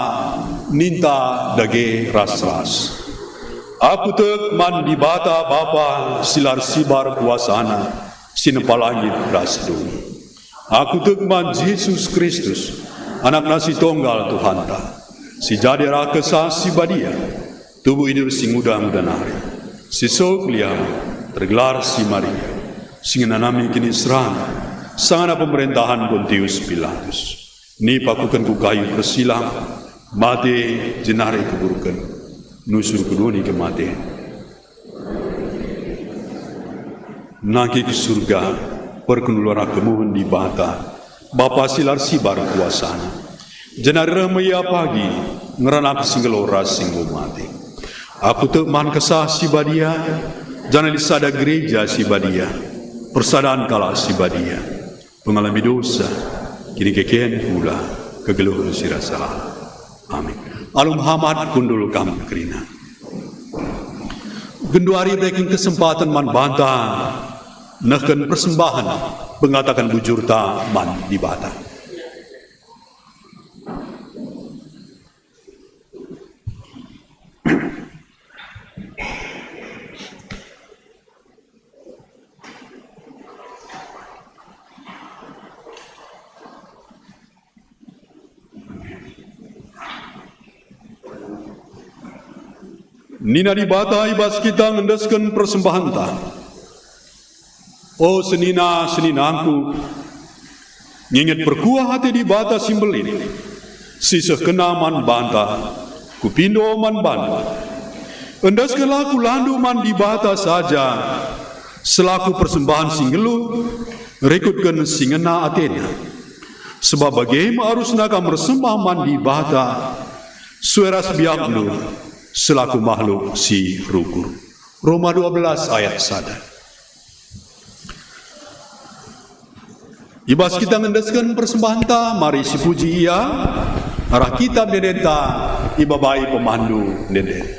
ninta dage ras-ras. Aku tek man Dibata Bapa si la ersibar kuasaNa, si nempa langit ras doni. Aku tek man Jesus Kristus, AnakNa si Tonggal Tuhanta, si jadi arah Kesah Si Badia, tubuh i bas si nguda-nguda nari, si seh ku Liama, ergelar si Maria, si ngenanami kiniseran, sangana pemerentahen Pontius Pilatus. Nipakuken ku kayu persilang, mate jenari ikuburken, nusur ku doni kematen. Nangkih ku Surga, perkun ular kemuhen Dibata, Bapa si la ersibar kuasaNa. Jenari reh me Ia pagi, ngerana si enggo ras si enggo mate. Aku tek man Kesah Si Badia, janah lit sada Gereja Si Badia, persadan kalak si badia, pengalami dosa, kinikeken kula, kegeluhen si rasa lalap. Amin. Alu mehamat kundul kam kerina. Genduari ibereken kesempaten man banta nehken persembahen pengataken bujurta man Dibata. Nina Dibata i bas kita ngendesken persembahenta, "O senina-seninangku, nginget perkuah ate Dibata si mbelin, si sehkenNa man banta, kupindo man bandu. Endeskenlah kulandu man Dibata saja, selaku persembahen si nggeluh, rikutken si ngena ateNa. Sebab bage me arusna kam ersembah man Dibata, sue ras biakndu selaku mahluk si rukur." Roma dua belas ayat sada. I bas kita ngendesken persembahenta, mari sipuji Ia arah kitab ende-endenta, ibabai pemandu ende-enden.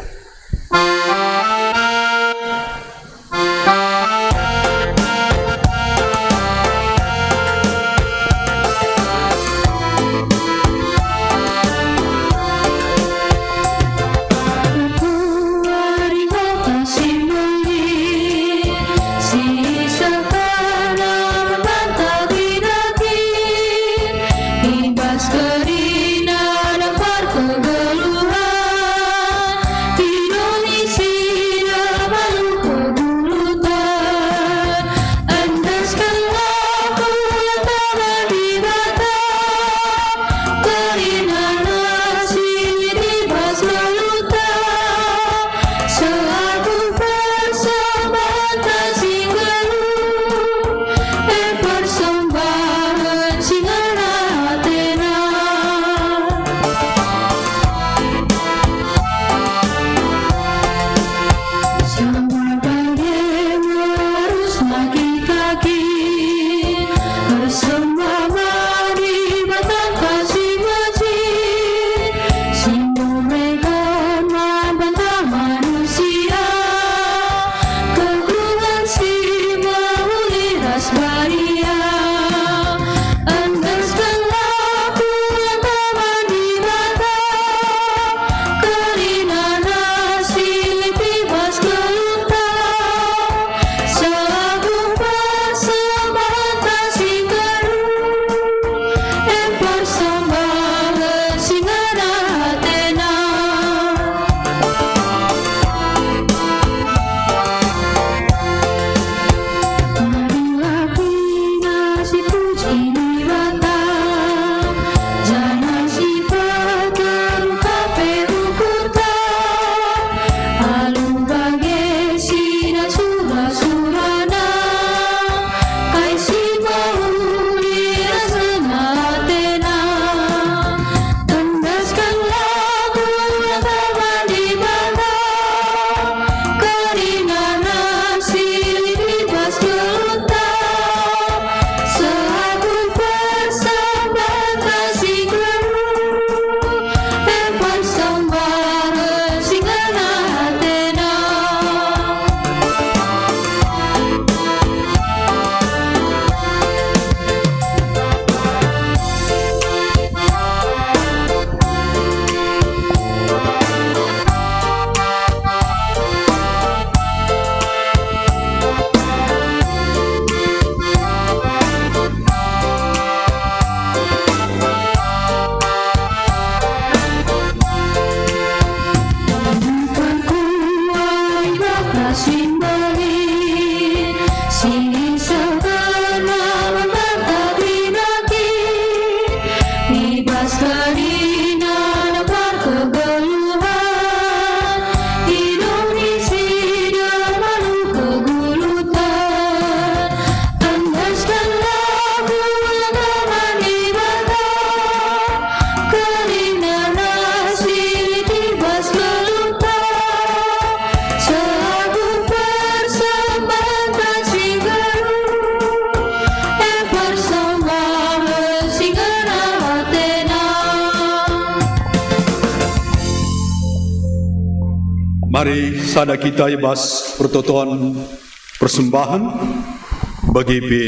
Mari sada kita i bas pertoton persembahen bagi pe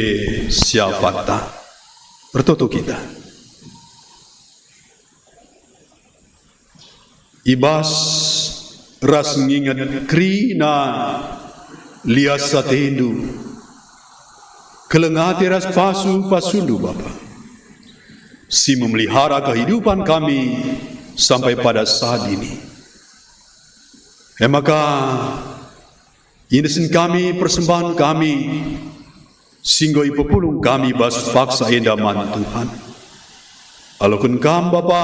siapatta. Ertoto kita. I bas ras nginget kerina lias atendu, keleng ate ras pasu-pasundu, Bapa, si memelihara kehidupan kami sampai pada saat ini. E maka, iendesken kami persembahen kami, si enggo ipepulung kami bas paksa enda man Tuhan. Aloken Kam, Bapa,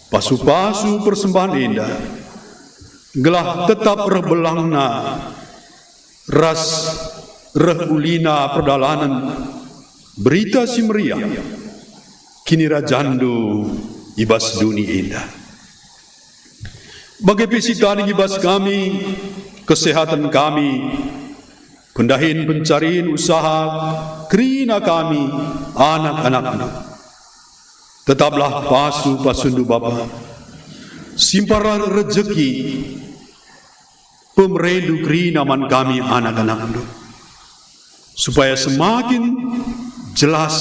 pasu-pasu persembahen enda, gelah tetap reh belangna ras reh ulina perdalanen Berita Si Meriah KinirajanNdu i bas doni enda. Bage pe si tading i bas kami, kesehaten kami, pendahin pencarin usaha kerina kami, anak-anakNdu. Tetaplah pasu-pasuNdu, Bapa, simparlah rejeki pemereNdu kerina man kami, anak-anakNdu, supaya semakin jelas,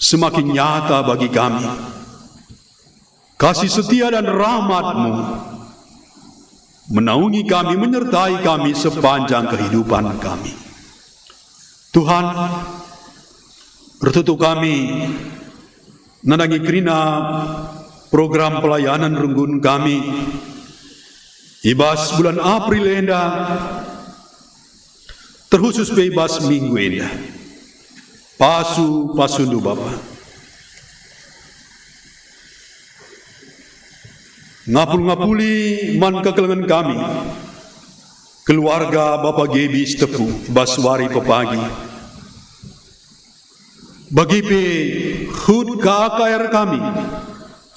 semakin nyata bagi kami kasih setia dan rahmat-Mu menaungi kami, menyertai kami sepanjang kehidupan kami. Tuhan, ertoto kami nandangi kerina program pelayanan runggun kami i bas bulan April enda, terkhusus pe i bas minggu enda. Pasu-pasuNdu, Bapa. Ngapul-ngapuli man kekelengen kami, keluarga Bapa Gebi Sitepu i bas wari pepagi. Bagi pe hut K A K R kami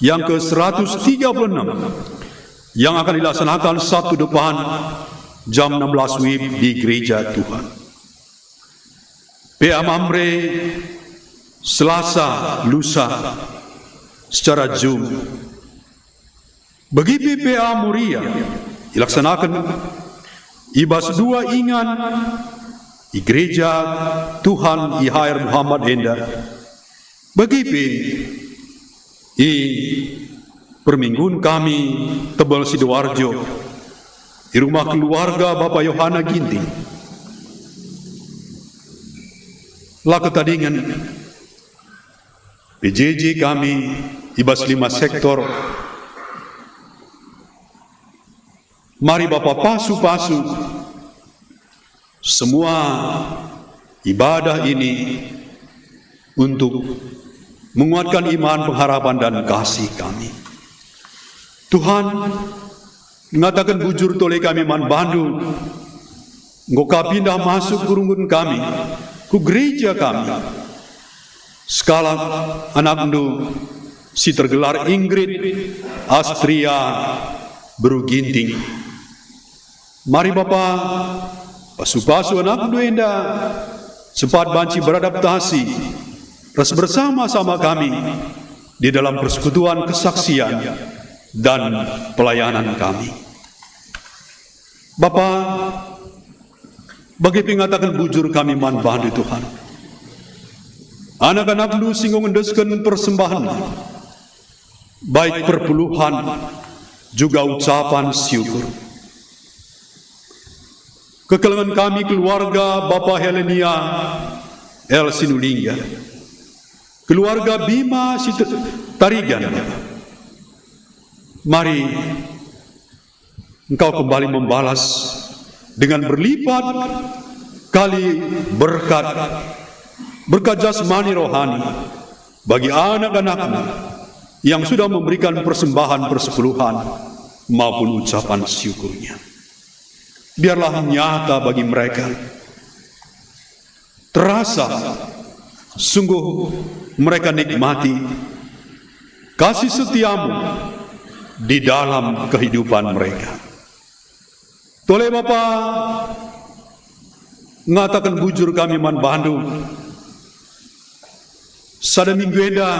yang ke seratus tiga puluh enam, yang akan dilaksanakan Sabtu depan jam enam belas WIB di gereja Tuhan. P A Mamre, Selasa, lusa, secara Zoom. Bagi pe P A Moria ilaksanaken i bas dua ingan i gereja Tuhan i Hair Muhammad enda. Bagi pe i perminggun kami tebel Sidoarjo, i rumah keluarga Bapa Yohana Ginting. La ketadingen P J J kami i bas lima sektor. Mari Bapa pasu-pasu semua ibadah ini untuk menguatkan iman, pengharapan, dan kasih kami. Tuhan, ngataken bujur tole kami man bandu, enggo ka pindah masuk ku runggun kami, ku gereja kami. Sekalak anakndu si tergelar Ingrid Astria Beru Ginting. Mari Bapa, pasu-pasu anakndu enda sempat banci beradaptasi ras bersama-sama kami di dalam persekutuan kesaksian dan pelayanan kami. Bapa, bage pe ngataken bujur kami man bandu, Tuhan. Anak-anakndu si enggo ngendesken persembahen, baik perpuluhan juga ucapan syukur. Kekelengen kami keluarga Bapa Helenia L Sinulingga, keluarga Bima si te-, Tarigan. Mari Engkau kembali membalas dengan berlipat kali berkat, berkat jasmani rohani bagi anak-anakmu yang sudah memberikan persembahan persepuluhan maupun ucapan syukurnya. Biarlah nyata bagi mereka, terasa sungguh mereka nikmati kasih setiamu di dalam kehidupan mereka. Tole Bapa, ngataken bujur kami man bandu, sada minggu enda,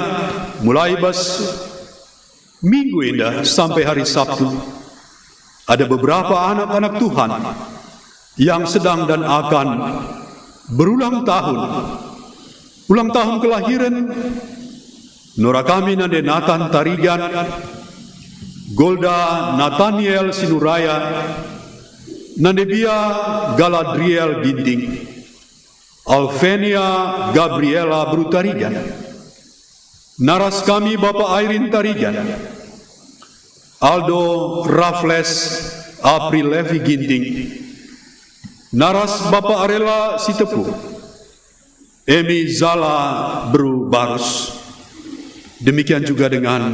mulai bas minggu enda sampai hari Sabtu, Ada beberapa anak-anak Tuhan yang sedang dan akan berulang tahun. Ulang tahun kelahiran nora kami nande Nathan Tarigan, Golda Nathaniel Sinuraya, nande Bia Galadriel Ginting, Alvenia Gabriela Brutarigan. Naras kami Bapa Airin Tarigan, Aldo Raffles April Levi Ginting, naras Bapa Arela Sitepu, Emi Zala Bru Barus. Demikian juga dengan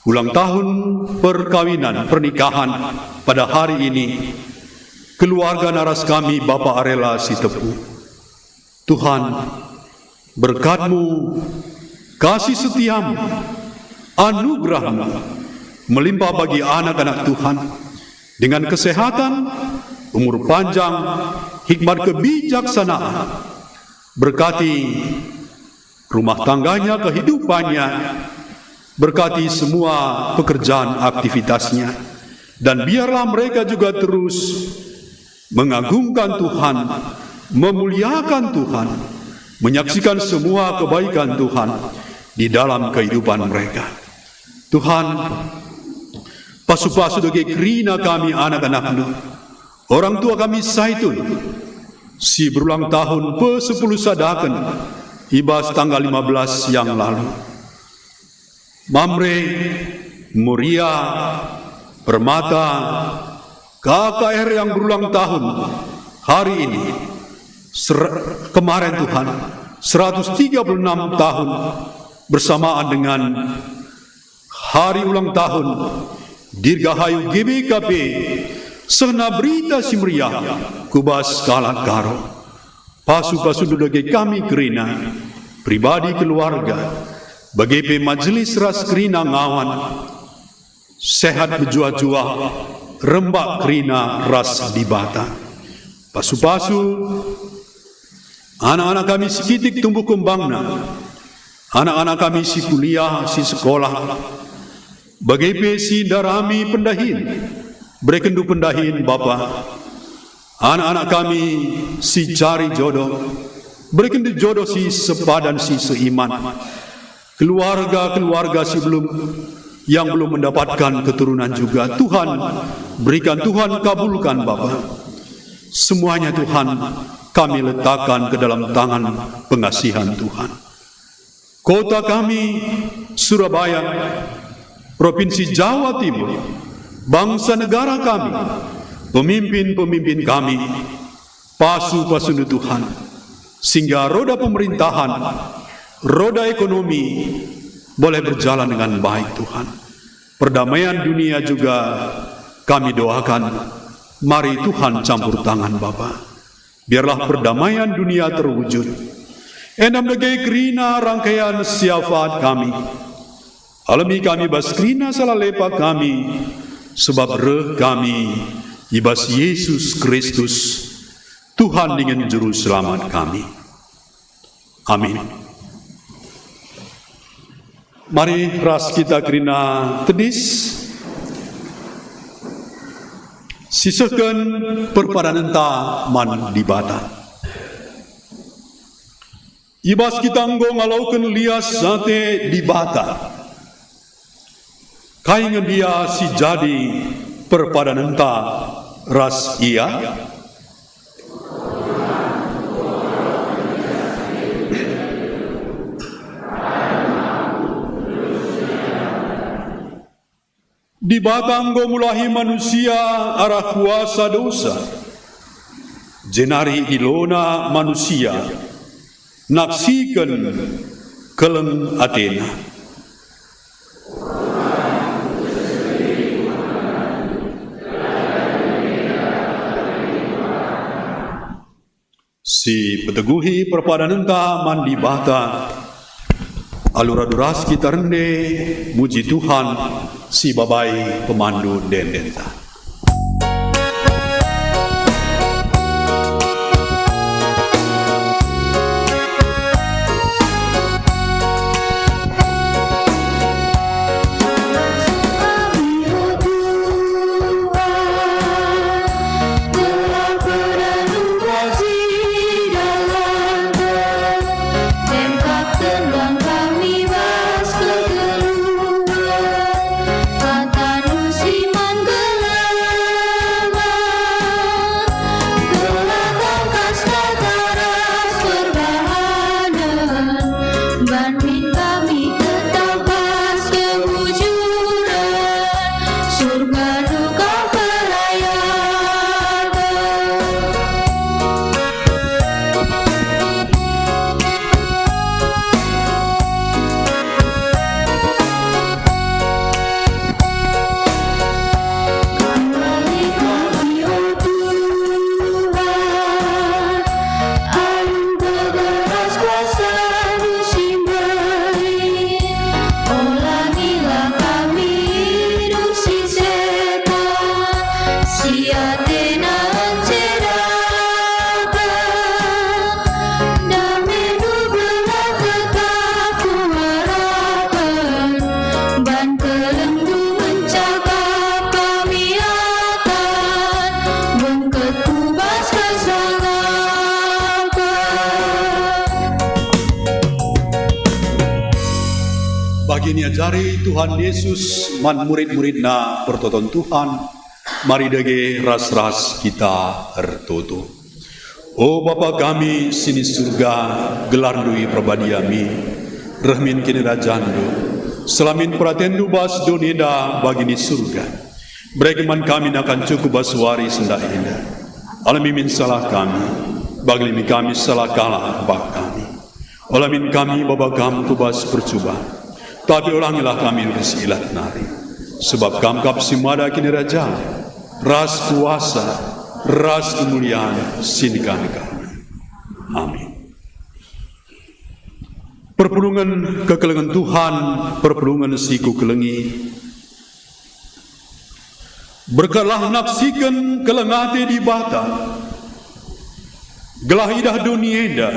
ulang tahun perkawinan, pernikahan pada hari ini, keluarga naras kami Bapa Arela Sitepu. Tuhan, berkat-Mu, kasih setia-Mu, anugerah-Mu melimpah bagi anak-anak Tuhan, dengan kesehatan, umur panjang, hikmat kebijaksanaan. Berkati rumah tangganya, kehidupannya, berkati semua pekerjaan aktivitasnya, dan biarlah mereka juga terus mengagungkan Tuhan, memuliakan Tuhan, menyaksikan semua kebaikan Tuhan di dalam kehidupan mereka. Tuhan, pasu-pasu dage kerina kami anak-anak-Mu, orang tua kami Saitun, si berulang tahun pesepuluh sadaken i bas tanggal lima belas yang lalu. Mamre, Muria, Permata, K K R yang berulang tahun hari ini, ser-, kemarin Tuhan, seratus tiga puluh enam tahun, bersamaan dengan hari ulang tahun Dirgahayu G B K P, sehna Berita Si Meriah ku bas kalak Karo. Pasu-pasu dage kami kerina, pribadi, keluarga, bage pe majelis ras kerina ngawan, sehat mejuah-juah, rembak kerina ras Dibata. Pasu-pasu anak-anak kami si kitik tumbuh kembangna, anak-anak kami si kuliah, si sekolah, bage pe si ndarami pendahin, berekenndu pendahin, Bapa. Anak-anak kami si cari jodoh, berekenndu jodoh si sepadan, si seiman. Keluarga-keluarga si belum, yang belum mendapatkan keturunan juga, Tuhan, berikan, Tuhan, kabulkan, Bapa. Semuanya, Tuhan, kami letakkan ke dalam tangan pengasihan Tuhan. Kota kami, Surabaya, Provinsi Jawa Timur, bangsa negara kami, pemimpin-pemimpin kami, pasu-pasundu Tuhan, sehingga roda pemerintahan, roda ekonomi boleh berjalan dengan baik, Tuhan. Perdamaian dunia juga kami doakan. Mari Tuhan campur tangan, Bapa. Biarlah perdamaian dunia terwujud. Enda me dage kerina rangkaian syafaat kami. Alemi kami bas kerina salah lepa kami, sebab reh kami i bas Yesus Kristus, Tuhan dingen Juru Selamat kami. Amin. Mari ras kita kerina tedis, sisehken perpadanenta man Dibata. I bas kita enggo ngaloken lias ate Dibata. Kai nge ndia si jadi perpadanenta ras Ia? Dibata enggo mulahi manusia arah kuasa dosa, jenari idilona manusia naksiken keleng atena. Si peteguhi perpadanenta man Dibata, alu radu ras kita rende muji Tuhan si babai pemandu ende-endenta. Iajari Tuhan Yesus man murid-muridNa pertoton Tuhan, mari dage ras-ras kita ertoto. O Bapa kami si ni Surga, gelarNdu iperbadiami, reh min kinirajanNdu, seh la min peratenNdu bas doni enda bagi ni Surga. Bereken man kami nakan cukup bas wari sendah enda. Alemi min salah kami, bagi alemi kami salah kalak bak kami. Ola min kami baba Kam ku bas percuban, tapi olangilah kami ras si ilat nari. Sebab Kam kap si mada kinirajan, ras kuasa, ras kemulian sinikanika. Amin. Perpulungen kekelengen Tuhan, perpulungen si kukelengi. Berkatlah naksiken keleng ate Dibata, gelah idah doni enda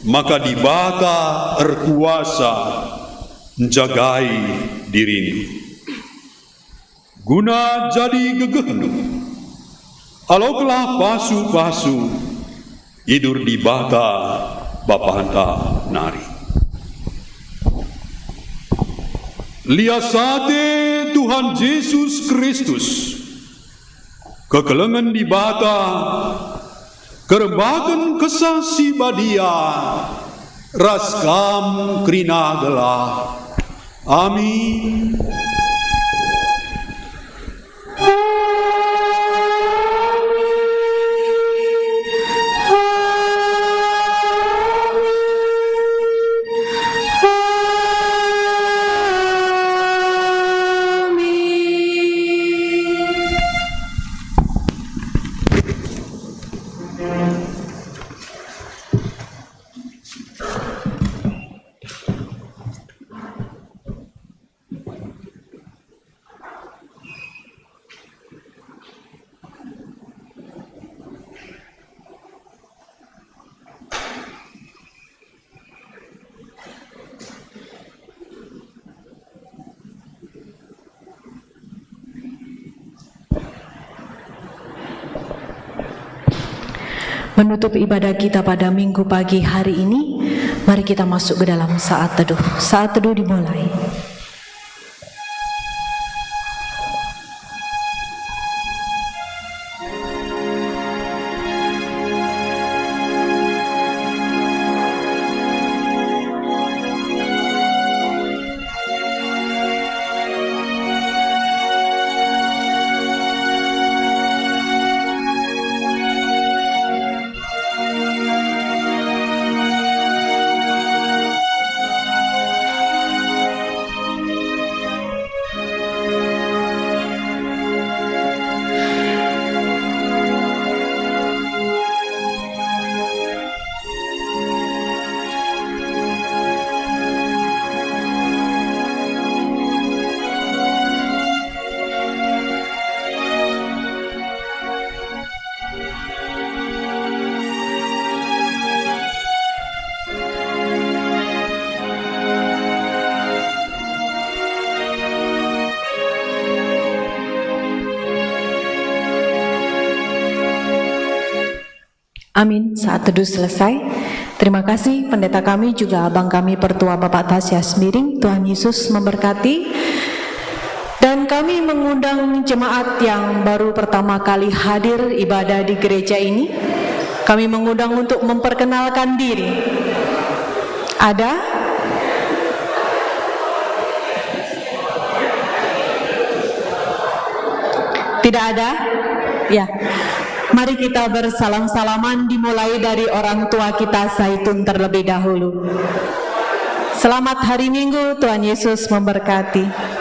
maka Dibata erkuasa njagai dirindu. Guna jadi gegehndu, alokenlah pasu-pasu idur Dibata Bapanta nari. Lias ate Tuhan Jesus Kristus, kekelengen Dibata, kerembaken Kesah Si Badia, ras kam kerina gelah. Amin. Menutup ibadah kita pada Minggu pagi hari ini, mari kita masuk ke dalam saat teduh. Saat teduh dimulai. Amin. Saat teduh selesai. Terima kasih Pendeta kami, juga Abang kami Pertua Bapak Tasya Semiring. Tuhan Yesus memberkati. Dan kami mengundang jemaat yang baru pertama kali hadir ibadah di gereja ini. Kami mengundang untuk memperkenalkan diri. Ada? Tidak ada? Ya. Mari kita bersalam-salaman, dimulai dari orang tua kita Zaitun terlebih dahulu. Selamat hari Minggu, Tuhan Yesus memberkati.